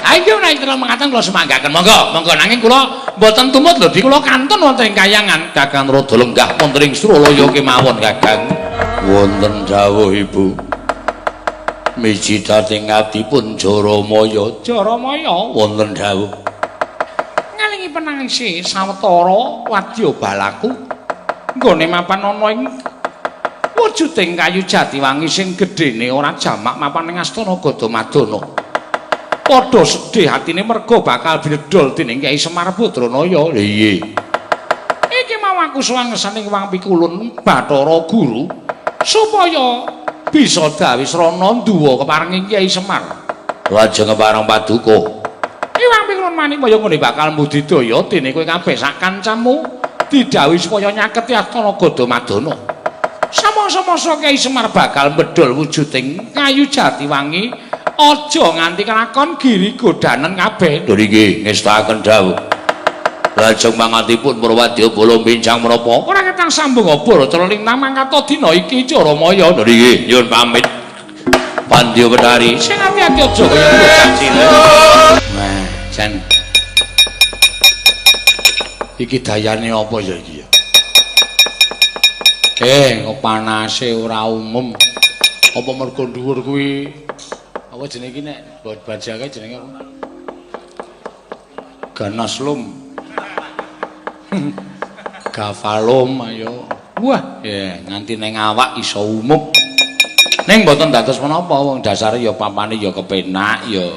Ayo nek kula mengaten kula semanggaken. Monggo, monggo nanging kula mboten tumut lho, Di kula kantun wonten ing kayangan. Kakang Narada lenggah wonten ing Suralaya kemawon, Kakang. Wonten dawuh Ibu. Miji dhateng abdipun Jaramaya. Jaramaya wonten dawuh. Ngalingi penangise sawetara wadya balaku nggone mapan ana ing wujuding kayu jatiwangi sing gedene ora jamak mapan ing astana Gadamadana. Padha sedih atine merga bakal bledol dening Kyai Semar Badranaya. Lha iya. Iki mau aku sowan ngersane Wang Pikulun Bathara Guru supaya bisa dawis srana nduwa keparengi Kyai Semar. Lajeng kepareng paduka. Iwang Pikulun Manikmaya ngene bakal mbudidaya dene kowe kabeh sak kancamu didhawuhi supaya nyaketi astana Gadamadana. Samangsa-mangsa Kyai Semar bakal mbedol wujuding kayu jatiwangi aja nganti kelakon giri godanen kabeh. Lho nggih ngestakaken dawuh. Lajeng mangatipun Purwadya bala bincang menapa? Ora ketang sambung apa cara lintang mangkata dina iki Jaramaya. Lho nggih nyuwun pamit. Pandya Betari sing ati-ati aja kaya bocah cilik. Wah, jan iki dayane apa ya iki ya? Kok panase ora umum. Apa mergo dhuwur kuwi apa jenenge iki nek bajake jenenge apa? Ganaslum. Gafalum ayo. Wah, ya nganti ning awak iso umum. Ning mboten dados menapa wong dasare ya papane ya kepenak ya.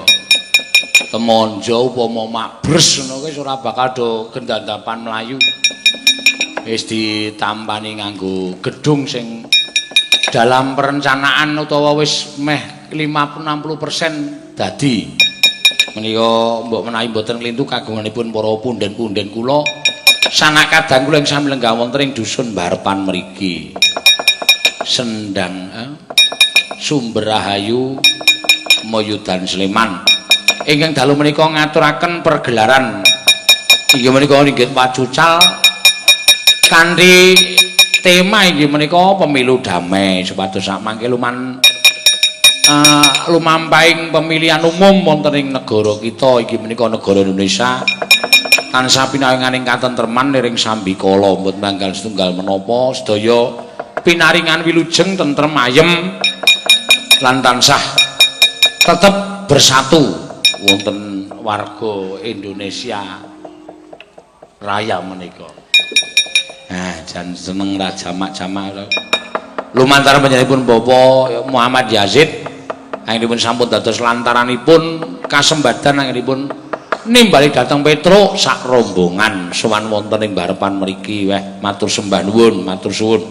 Temonjo upama makbres ngono kuwi ora bakal do gendandapan mlayu. Wis ditampani nganggo gedung sing dalam perencanaan utawa wis meh 50-60% dadi. Menika mbok menawi mboten klintu kagunganipun para punden-punden kula sanak kadang kula ing sami lenggah wonten ing dusun Barepan mriki. Sendang Sumber Rahayu Moyudan Sleman. Ingkang dalu menika ngaturaken pergelaran inggih menika ringgit wacucal kanthi tema inggih menika pemilu damai supados sak mangke lumampahing pemilihan umum wonten ing negara kita inggih menika negara Indonesia tansah pinaringaning katentreman niring sambikala mboten tanggal setunggal menapa sedaya pinaringan wilujeng tentrem ayem lan tansah tetep bersatu wonten warga Indonesia Raya menika. Nah, jan seneng ra jamak-jamak. Lumantar panjenenganipun Bapak Muhammad Yazid anggenipun sampun dados lantaranipun kasembadan anggenipun nimbali dhateng Petruk sak rombongan sowan wonten ing barepan mriki. Weh, matur sembah nuwun, matur suwun.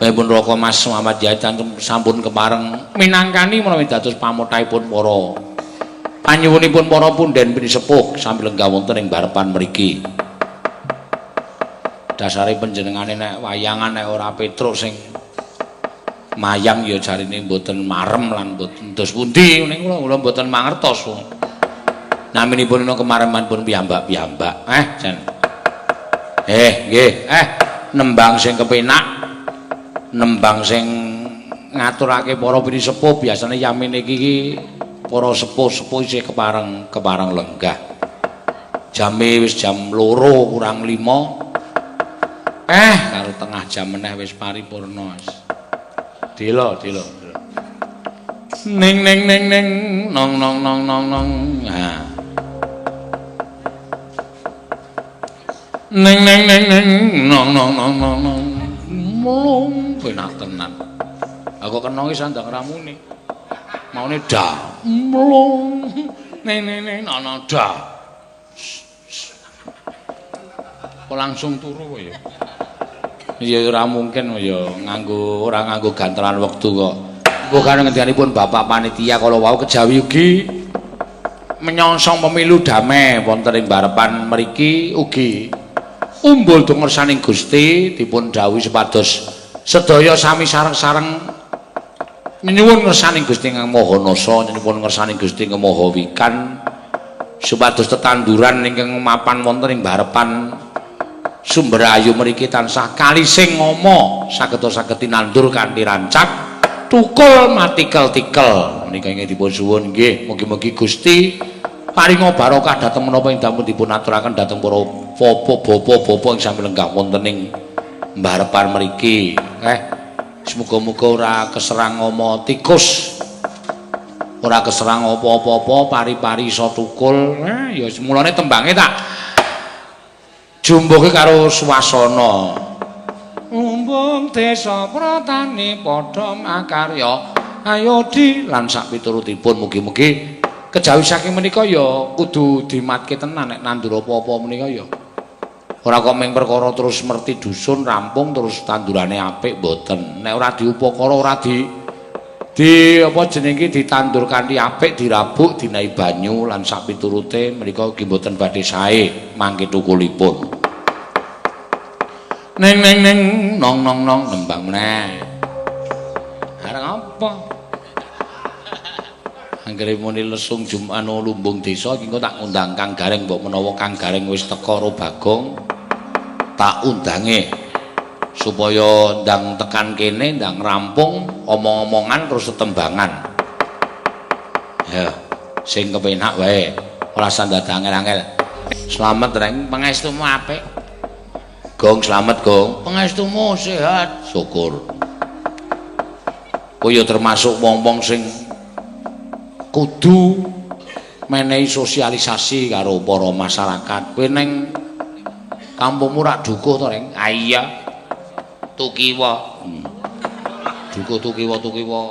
Pun Raka Mas Muhammad Yazid sampun kepareng minangkani menawi dados pamothahipun para panyuwunipun para punden pinisepuh sami lenggah wonten ing barepan mriki. Dasare panjenengane nek wayangan nek ora Petruk sing mayang ya jarine mboten marem lan mboten dos pundi ning kula mboten mangertos. Naminipun kemaremanipun piyambak-piyambak. Jan. Nggih. Nembang sing kepenak. Nembang sing ngaturake para pinisepuh biasane yamine iki para sepuh-sepuh isih kepareng lenggah. Jame wis jam 2 kurang 5. Karo tengah jam meneh wis paripurna. Dilo, dilo. Ning ning ning ning nong nong nong nong nong. Nah. Ning ning ning ning nong nong nong nong nong. Mlung penak tenan. Aku kena iki sandang ramune. Maune dah. Mlung. Ning ning ning nong nong dah. Kok langsung turu kok ya? Ya ora mungkin ya nganggo ora nganggo gantelan wektu kok. Bukan ngendikanipun Bapak panitia kala wau kejawi ugi menyongsong pemilu damai wonten ing barepan mriki ugi umbul dongersaning Gusti dipun dhawuhi supados sedaya sami sareng-sareng nyuwun ngersaning Gusti Ingkang Maha Nasa, nyuwun ngersaning Gusti Ingkang Maha Wikan supados tetanduran ingkang mapan wonten ing barepan Sumber Ayu mriki tansah kalising ngoma saged saged tinandur kanthi rancak tukul matikel-tikel menika ingkang dipun suwun nggih mugi-mugi Gusti paringa barokah dhateng menapa ing dampun dipun aturaken dhateng para bapak-bapak ing sami lenggah wonten ing barepan mriki. Semoga-moga ora keserang ngoma tikus, ora keserang apa-apa, pari-pari iso tukul. Ya mulane tembange tak jumbuhke karo swasana. Lumbung desa pratani padha makarya ayo di lan sak piturutipun mugi-mugi kejawi saking menika ya kudu dimatke tenan nek nandur apa-apa menika ya. Ora kok mung perkara terus merti dusun rampung terus tandurane apik mboten. Nek ora diupakara ora di apa jenenge iki ditandur kanthi apik dirabuk dinahi banyu lan sak piturute menika ugi mboten badhe sae mangke tukulipun. Ning ning ning nong nong nong nembang meneh. Arep apa? Anggere muni lesung jumano lumbung desa iki engko tak ngundang Kang Gareng mbok menawa Kang Gareng wis teka karo Bagong tak undange supaya ndang tekan kene ndang rampung omong-omongan terus tetembangan. Ya, sing kepenak wae, ora usah dadak angel-angel. Slamet Reng, pangestumu apik. Gong slamet, Gong. Pangestumu sehat. Syukur. Kowe ya termasuk wong-wong sing kudu menehi sosialisasi karo para masyarakat. Kowe ning kampungmu rak dukuh to, Reng? Ah iya. Tukiwa. Dukuh tukiwa tukiwa.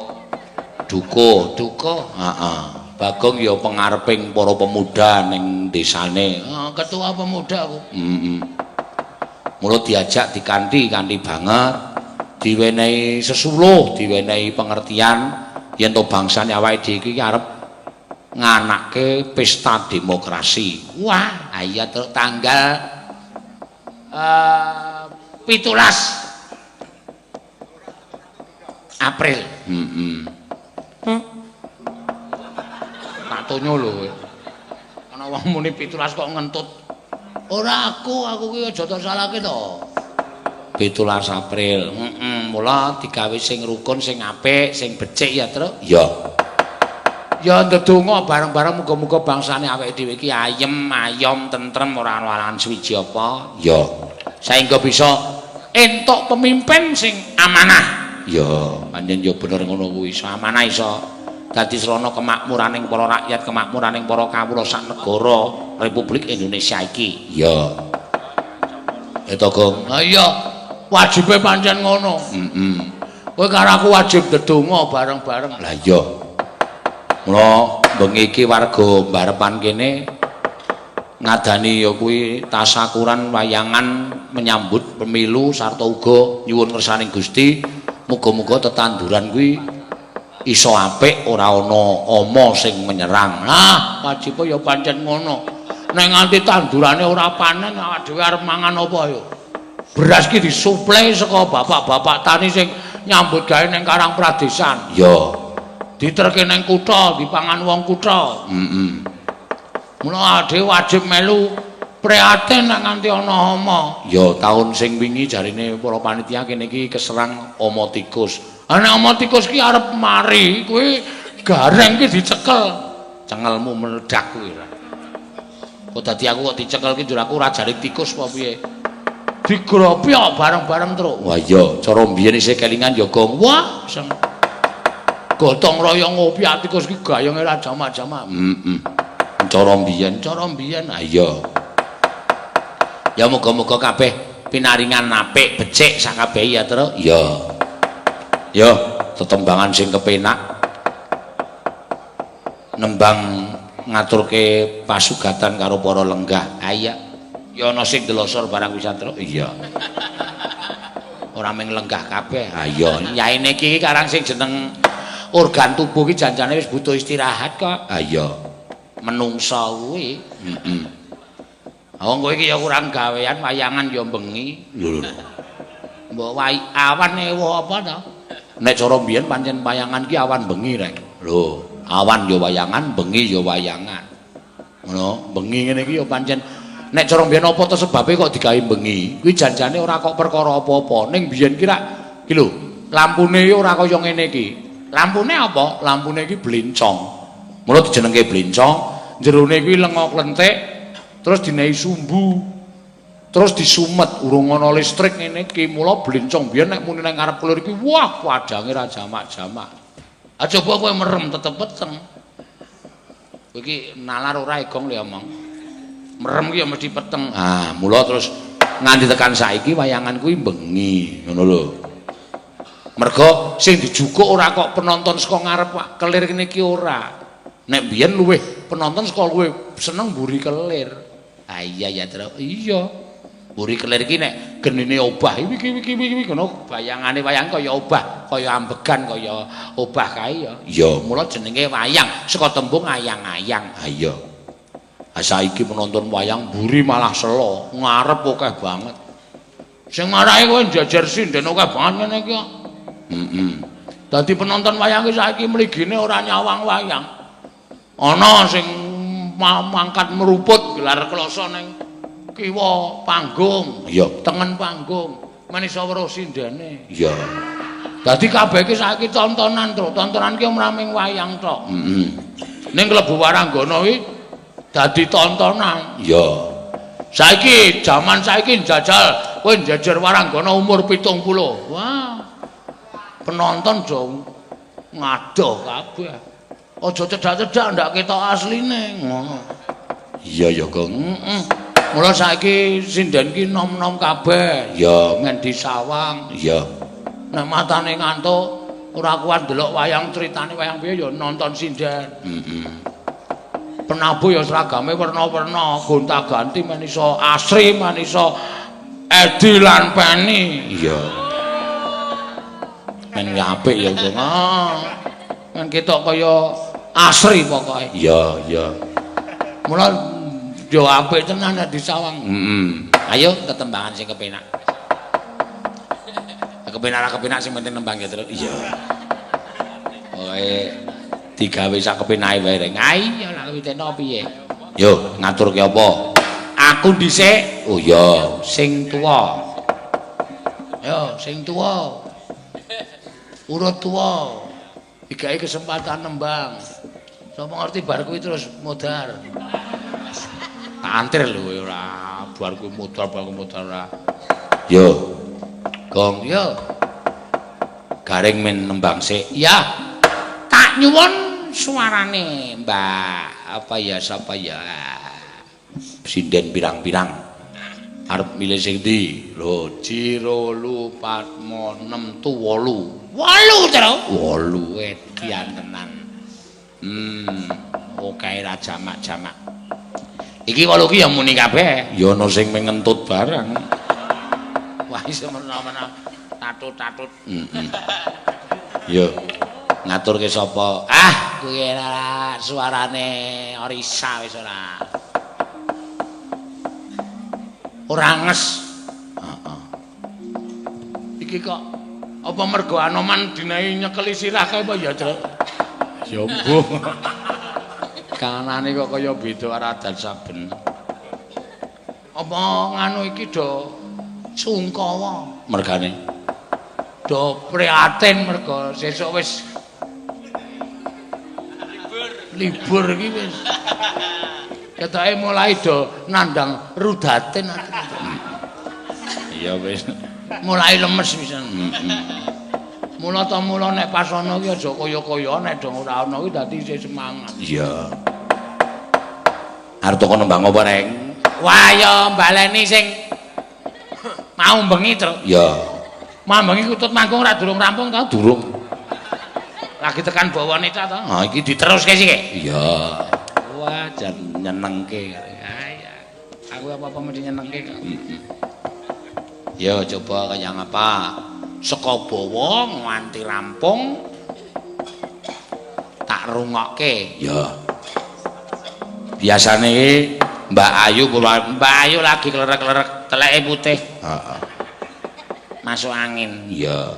Dukuh, dukuh. Heeh. Bagong ya pengareping para pemuda ning desane. Ketua pemuda aku. Heeh. Mula diajak dikanthi kanthi banget, diwenehi sesuluh, diwenehi pengertian Yen to bangsane awake dhewe iki arep nganake pesta demokrasi. Wah, iya to tanggal 17 April. Heeh. Tak tonyo lho kowe. Ana wong muni 17 kok ngentut. Ora aku ki aja tok salahke to. 17 April. Heeh, mula digawe sing rukun, sing apik, sing becik ya, Truk. Iya. Ya ndedonga bareng-bareng muga-muga bangsane awake dhewe iki ayem, ayom, tentrem, ora ana alangan suwiji apa. Iya. Saengga bisa entuk pemimpin sing amanah. Ya, pancen ya bener ngono kuwi. Iso amanah iso dadi srana kemakmuraning para rakyat, kemakmuraning para kawula sak negara Republik Indonesia iki. Iya. Ya to, Gong. Ha iya, wajibe pancen ngono. Heeh. Kowe karo aku wajib ndedonga bareng-bareng. Lah iya. Mula bengi iki warga Barepan kene ngadani ya kuwi tasakuran wayangan menyambut pemilu sarta uga nyuwun ngersaning Gusti muga-muga tetanduran kuwi iso apik ora ana ama sing menyerang. Nah, wajibe ya pancen ngono. Nek nganti tandurane ora panen awak dhewe arep mangan apa ya? Beras ki disuplai saka bapak-bapak tani sing nyambut gawe ning Karang Pradesan. Ya. Diterke ning kutha, dipangan wong kutha. Heeh. Mula dhewe wajib melu prihatin nek nganti ana ama. Ya, taun sing wingi jarine para panitia kene iki keserang ama tikus. Ha nek ama tikus ki arep mari, kuwi gareng ki dicekel. Cengelmu meledak kuwi. Kok dadi aku kok dicekel ki njur aku ora jare tikus apa piye? Digropi kok bareng-bareng, Truk. Wah iya, cara mbiyen isih kelingan ya, Gong. Wah, sing gotong royong ngopi tikus ki gayenge ra jamak-jamak. Heeh. Cara mbiyen, cara mbiyen. Ha iya. Ya muga-muga kabeh pinaringan apik becik sakabeh ya, Truk. Iya. Ya, tetembangan sing kepenak. Nembang ngaturke pasugatan karo para lenggah. Ha iya. Ya ana sing delosor barang wis, Truk. Iya. Ora mung lenggah kabeh. Ha iya, yaine iki karang sing jeneng organ tubuh ki janjane wis butuh istirahat kok. Ha iya. Menungsa kuwi. Heeh. Wong kowe iki ya kurang gawean, wayangan ya bengi. Lho lho. Mbok awan ewa apa to? Nek cara mbiyen pancen wayangan ki awan bengi rek. Lho, awan ya wayangan, bengi ya wayangan. Ngono, bengi ngene iki ya pancen nek cara mbiyen apa to sebabe kok digawe bengi? Kuwi janjane ora kok perkara apa-apa. Ning biyen ki rak ki lho, lampune iki ora kaya ngene iki. Lampune apa? Lampune iki blencong. Mula dijenengke blencong, jerone kuwi lenga klentik, terus dinehi sumbu. Terus disumet, urung ana listrik ngene iki. Mula blencong biyen nek muni nang ngarep kelir iki, wah padange ra jamak-jamak. Ah coba kowe merem tetep peteng. Kowe iki nalar ora egong le omong. Merem ki ya mesti peteng. Ah, mula terus nganti tekan saiki wayangan kuwi bengi, ngono lho. Mergo sing dijukuk ora kok penonton saka ngarep kelir kene iki ora. Nek biyen luwih penonton saka luwih seneng mburi kelir. Ah iya ya, Truk. Iya. Mburi kelir iki nek genine obah iki iki iki ngono bayangane wayang kaya obah, kaya ambegan, kaya obah kae ya. Iya, mula jenenge wayang saka tembung ayang-ayang. Ha iya. Ha saiki penonton wayang mburi malah selo, ngarep akeh banget. Sing marake kowe njajar sinden akeh banget ngene iki kok. Heeh. Dadi penonton wayang iki saiki mligine ora nyawang wayang. Ana sing mangkat meruput gelar kloso ning kiwa panggung, iya, tengen panggung, men iso weruh sindene. Iya. Dadi kabeh iki saiki tontonan, Truk. Tontonan ki ora mung wayang tok. Heeh. Ning klebu waranggana kuwi dadi tontonan. Iya. Saiki jaman saiki njajal, kowe njajar waranggana umur 70. Wah. Penonton do ngadoh kabeh. Aja cedak-cedak ndak ketok asline ngono. Iya ya, Gong. Heeh. Mula saiki sinden ki nom-nom kabeh. Iya, men disawang. Iya. Nek matane ngantuk ora kuat ndelok wayang critane wayang piye ya nonton sinden. Heeh. Penabuh ya seragame werna-werna, gonta-ganti men iso asri, men iso Edi lan Peni. Iya. Men apik ya, Gong. Ah. Kan ketok kaya asri pokoke. Iya, iya. Mula yo apik tenan nek disawang. Heeh. Ayo tetembangan sing kepenak. Kepenak ra kepenak sing penting nembang ya, Truk. Iya. Pokoke digawe sak kepenake wae reng. Ayo lak kuwi teno piye? Yo, ngaturke apa? Aku dhisik. Oh iya, sing tuwa. Yo, sing tuwa. Urut tuwa. Digawe kesempatan nembang. Sapa ngerti bar kuwi terus modar. Tak antir lho kowe ora bar kuwi modar, bar kuwi modar ora. Yo, Gong, yo. Garing men nembang sik. Ya. Tak nyuwun suarane, Mbak. Apa ya sapa ya? Sinden pirang-pirang. Arep milih sing ndi? Lho, 2 4 6 tu 8. 8, Tru. 8. Edian tenan. Oke ra jamak-jamak. Iki 8 ki ya muni kabeh. Ya ana sing mengentut barang. Wah, iso mena-mena tatut-tatut. Heeh. Yo, ngaturke sapa? Ah, kuwi ora suarane Orisa wis ora. Ora nges. Heeh. Iki kok apa mergo Anoman dinahi nyekeli sirah kae apa ya, Truk? Ya mbuh. Kanane kok kaya beda adat saben. Apa nganu iki do sungkawa Mergane do prihatin mergo sesuk wis libur iki wis. Ketoke mulai do nandang rudatin. Iya wis. Mulai lemes pisan. Mula ta mula nek pas ana ki aja kaya-kaya nek dong ora ana ki dadi isih semangat. Iya. Arep teko nembang apa, Reng? Wah ya baleni sing mau bengi, Truk. Iya. Mau bengi kutut manggung ora durung rampung ta? Durung. Lagi tekan bawane ta to? Ha iki Diteruske sih ke? Iya. Wah, jan nyenengke. Ya. Aku apa-apa mesti nyenengke kok. Heeh. Ya coba kaya ngapa? Saka bawa nganti rampung tak rungokke. Ya. Biasane iki Mbak Ayu kula Mbak Ayu lagi klerek-klerek teleke putih. Heeh. Masuk angin. Iya.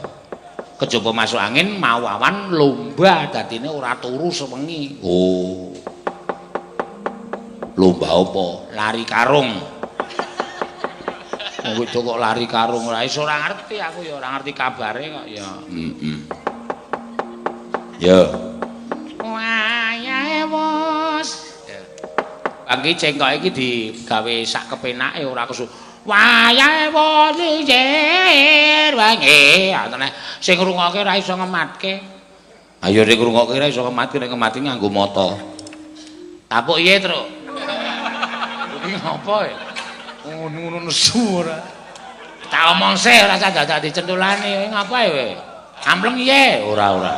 Kejaba masuk angin mau awan lomba dadine ora turu sewengi. Oh. Lomba apa? Lari karung. Wong wedok kok lari karung ora iso, ora ngerti aku ya ora ngerti kabare kok ya. Heeh. Ya. Wayahe wis. Bangki cengkok iki digawe sak kepenake ora kesu. Wayahe wis jer wangi. Atene sing ngrungokke ora iso ngematke. Ayo nek ngrungokke ora iso ngematke, nek ngematke nganggo mata. Tapuk iye, Truk? Iki ngopo ya? Ngono-ngono nesu ora. Tak omong sih ora usah dadak dicentulani. Ngapa ya kowe? Ampleng iye? Ora, ora.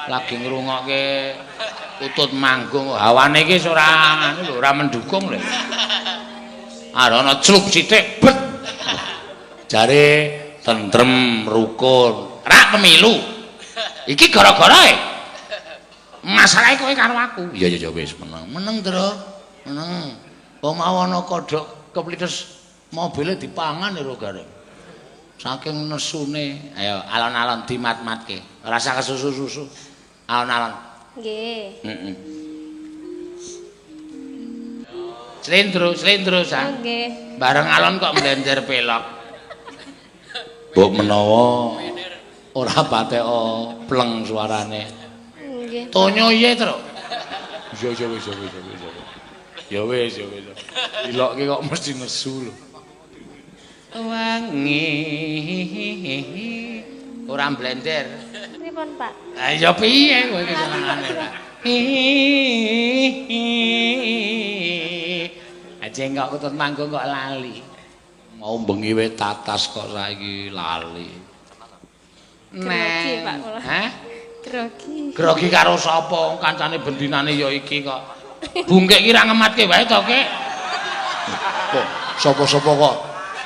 Lagi ngrungokke kutut manggung hawane iki wis ora anu lho, ora mendukung lho. Ana clup sithik bet. Jare tentrem rukun. Rak pemilu. Iki gara-gara e. Masalahe kowe karo aku. Iya iya wis meneng. Meneng, Truk. Meneng. Wong mau ana kodhok keplites mobile dipangan lho gareng. Saking nesune. Ayo alon-alon dimat-matke. Ora usah kesusu-susu. Alon-alon. Nggih. Heeh. Slendro, slendro Oh, sa. nggih. Bareng alon kok mlender pelok. Mbok menawa ora pateka pleng suarane. Nggih. Tonyo iye, Truk? Iya iya wis wis wis. Ya wis ya wis. Ilokke kok mesti nesu lho. Wangi ora mblender. Pripun, Pak? Ha ya piye kowe iki senengane ora? Aja kok kutut manggung kok lali. Mau bengi wae tatas kok saiki lali. Grogi, Pak kula. Hah? Grogi. Grogi karo sapa? Kancane bendinane ya iki kok. Bungkek iki ra ngematke wae to, Kek. Kok sapa-sapa kok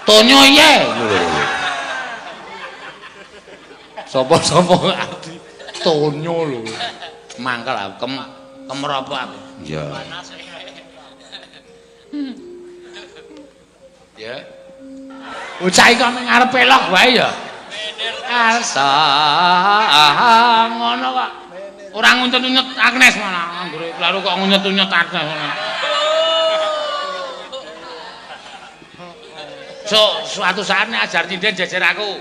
Tonyo iye. Sapa-sapa arti. Tonyo lho. Mangkel aku kemropo aku. Iya. Ya. Bocah iki kok ning ngarepe lok wae ya. Arsa ngono kok. Ora ngunyet-unyet Agnes malah anggere kleru kok ngunyet-unyet Agnes ngono. So, suatu saat nek ajar nyinden jejer aku.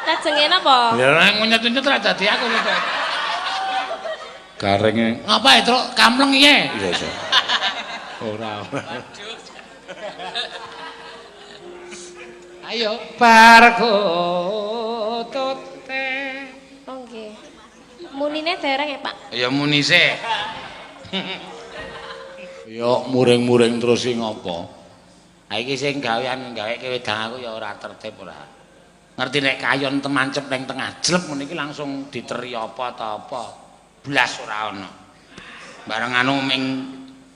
Lajenge napa? Ya nek ngunyet-unyet ora dadi aku kok. Garenge. Ngapa ya, Truk? Kamleng piye? Iya, iya. Ora, ora. Ayo bar kutute. Oh nggih. Munine dereng ya, Pak? Ya muni sik. Ya muring-muring terus iki ngopo? Ha iki sing gawean gaweke wedang aku ya ora tertib ora. Ngerti nek kayon temancep ning tengah jlep ngene iki langsung diteri apa ta apa. Blas ora ana. Bareng anu ming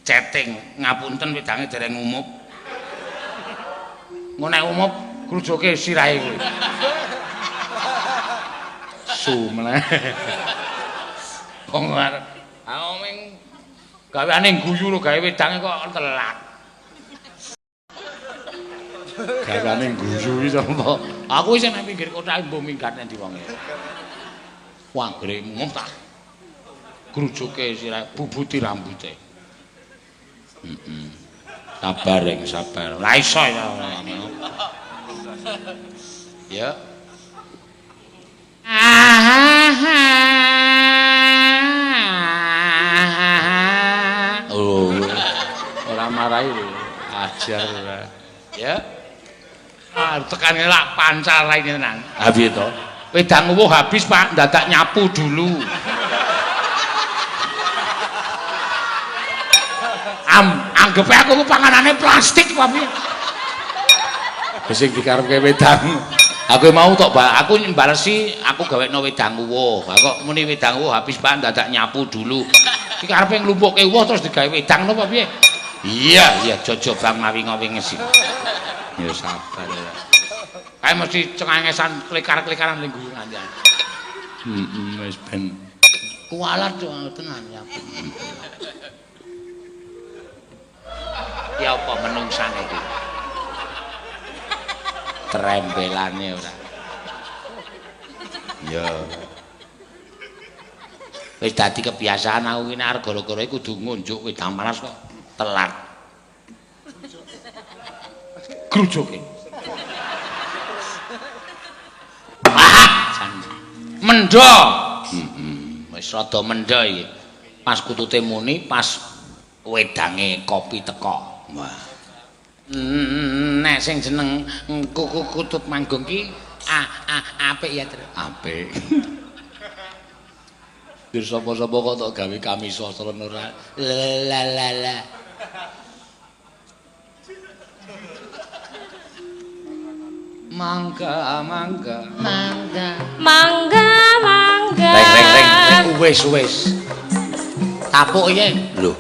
chatting, ngapunten wedange dereng umup. Engko nek umup grujuke sirahe kuwi. Sumleh. Wong arep aku ming gaweane guyu lho gawe wedange kok telat. Gaweane guyu iki sapa? Aku isih nang pinggir kota mbuh minggat nang ndi wonge. Wah, anggere umup ta. Grujuke sirahe bubuti rambute. Heeh. Sabar ing sabar. Lah iso ya. Ya. Oh. Ora marahi lho. Ajar ora. Ya. Ah, tekane lak pancal raine tenan. Ha piye to? Wedang uwuh habis, Pak, ndadak nyapu dulu. Anggepe aku ku panganane plastik apa piye? Wis sing dikarepke wedang. Aku mau tok, aku mbalesi, aku gawekno wedang uwuh. Ha kok muni wedang uwuh habis, Pak, ndadak nyapu dulu. Iki karepe nglumpukke uwuh terus digawe wedang napa piye? Iya, iya, jojo bang mawingo-wingesi. Ya sabar ya. Kae mesti cengengesan klikar-klikaran ning guyu nganti. Heeh, wis ben. Kualat tenan ya. Ya apa menungsane iki? Trembelane ora. Ya. Wis dadi kebiasaan aku iki nek arep gara-gara iki kudu ngunjuk wedang panas kok telat. Grujuke. Ah, jan. Mendho. Heeh, wis rada mendho iki. Pas kutute muni, pas wedange kopi teko. Wah. Nek sing jeneng kuku kutut manggung ki apik ya, Tru. Apik. Bir sapa-sapa kok tok gawe kamisa seren ora. La la la. Mangga, mangga. Mangga. Mangga, mangga. Reng reng reng, reng wis wis. Tapuk iki. Lho.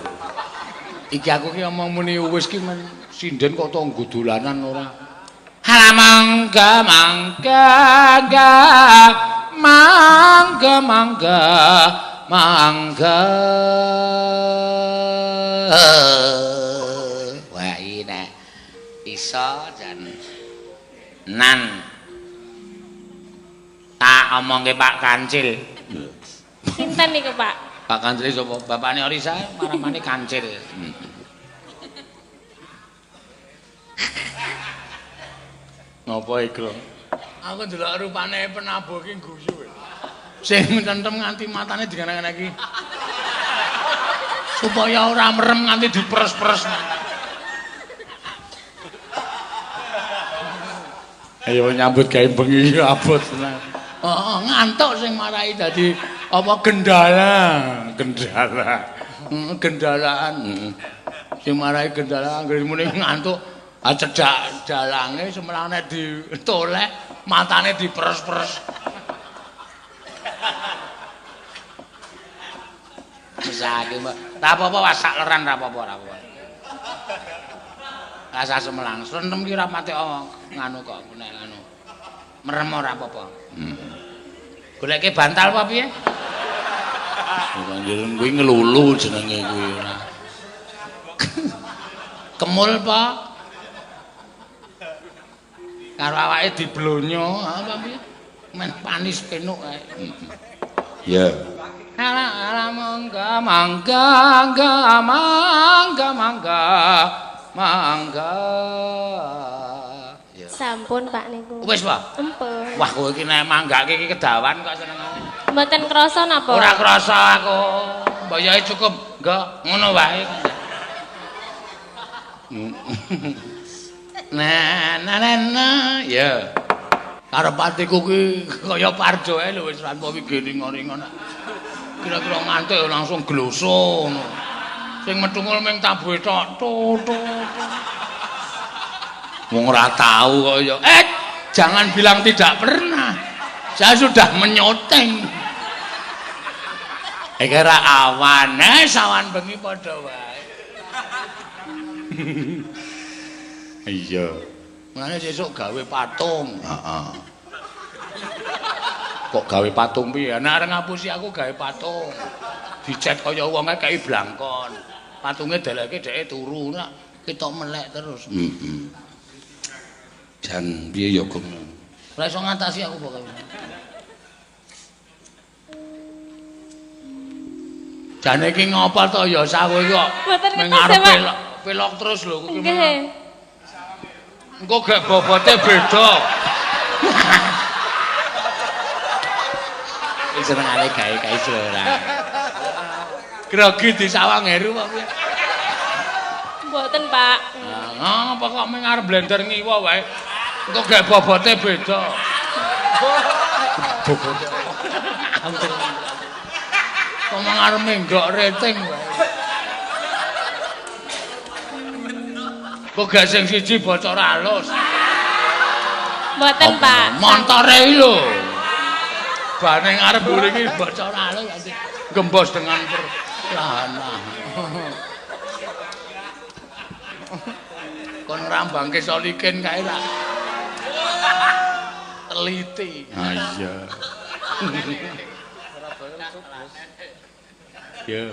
Iki aku ki omong muni wis ki men sinden kok tonggo dolanan ora. Halah mangga mangga mangga mangga mangga mangga. Wah iki nek iso jan nan tak omongke Pak Kancil. Sinten niku, Pak? Pak Kancil sapa? Bapakne Orisa maramane Kancil. Ngopo iki, Aku ndelok rupane penabuh iki guyu. Sing tentem nganti matane diganang-ganang iki. Supaya ora merem nganti diperes-peres. Ayo nyambut gawe bengi abot tenan. Heeh, ngantuk sing marai dadi apa gendala, gendala. Gendalaan. Sing marai gendala anggere muni ngantuk, ah cedhak dalange semelane ditoleh, matane diperes-peres. Mesake, Mbak. Ra apa-apa wasak leran ra apa-apa, ra apa-apa. Rasa semelang, slentem ki ora pati nganu kok nek nganu. Merem ora apa-apa. Goleke bantal apa piye? Panjenengan kuwi ngelulu jenenge kuwi ora. Kemul, Pak. Karo awake diblonyo, apa piye? Men panis penuk kae. Ya. Ala ala mangga mangga mangga mangga mangga mangga. Ya. Sampun Pak niku. Wis, Pak. Empun. Wah, kowe iki nek manggake iki kedawan kok senengane. Mboten krasa napa? Ora krasa aku. Mboyoe cukup, enggak ngono wae. Nah, nah, nah, nah, ya. Karep atiku ki kaya parjo ae lho wis tanpa wigene ngono. Kira-kira ngantuk langsung gloso ngono. Sing metungul ming tabuhe tok tok tok. Wong ora tau kok ya. Jangan bilang tidak pernah. Saya sudah menyoting. Kira awan, sawan bengi padha wae. Iya. Mulane sesuk gawe patung. Heeh. Kok gawe patung piye? Nek arep ngapusi aku gawe patung. Dicet kaya wonge kei blangkon. Patunge deleke dheke turu nek ketok melek terus. Heeh. Jan piye ya, Gong? Ora iso ngatasi aku pokoke. Jane iki ngopo to ya sawo iki kok Mboten ming ngertos, arep Pak. pelok, pelok terus lho kuwi. Nggih. Engko gek bobote beda. Iki senengane gawe-gawe ora. Grogi disawang Heru apa piye? Mboten, Pak. Ah, apa kok ming arep blender ngiwa wae. Engko gek bobote beda. Bobote. Kok mung arep menggok rating wae. Kok gak sing siji bocor alus. Mboten, Pak. Montore iki lho. Bane ngarep mburi iki bocor alus nanti gembos dengan perlahan-lahan. Kon ngrambangke solikin kae ra. Teliti. Ah iya. Ya.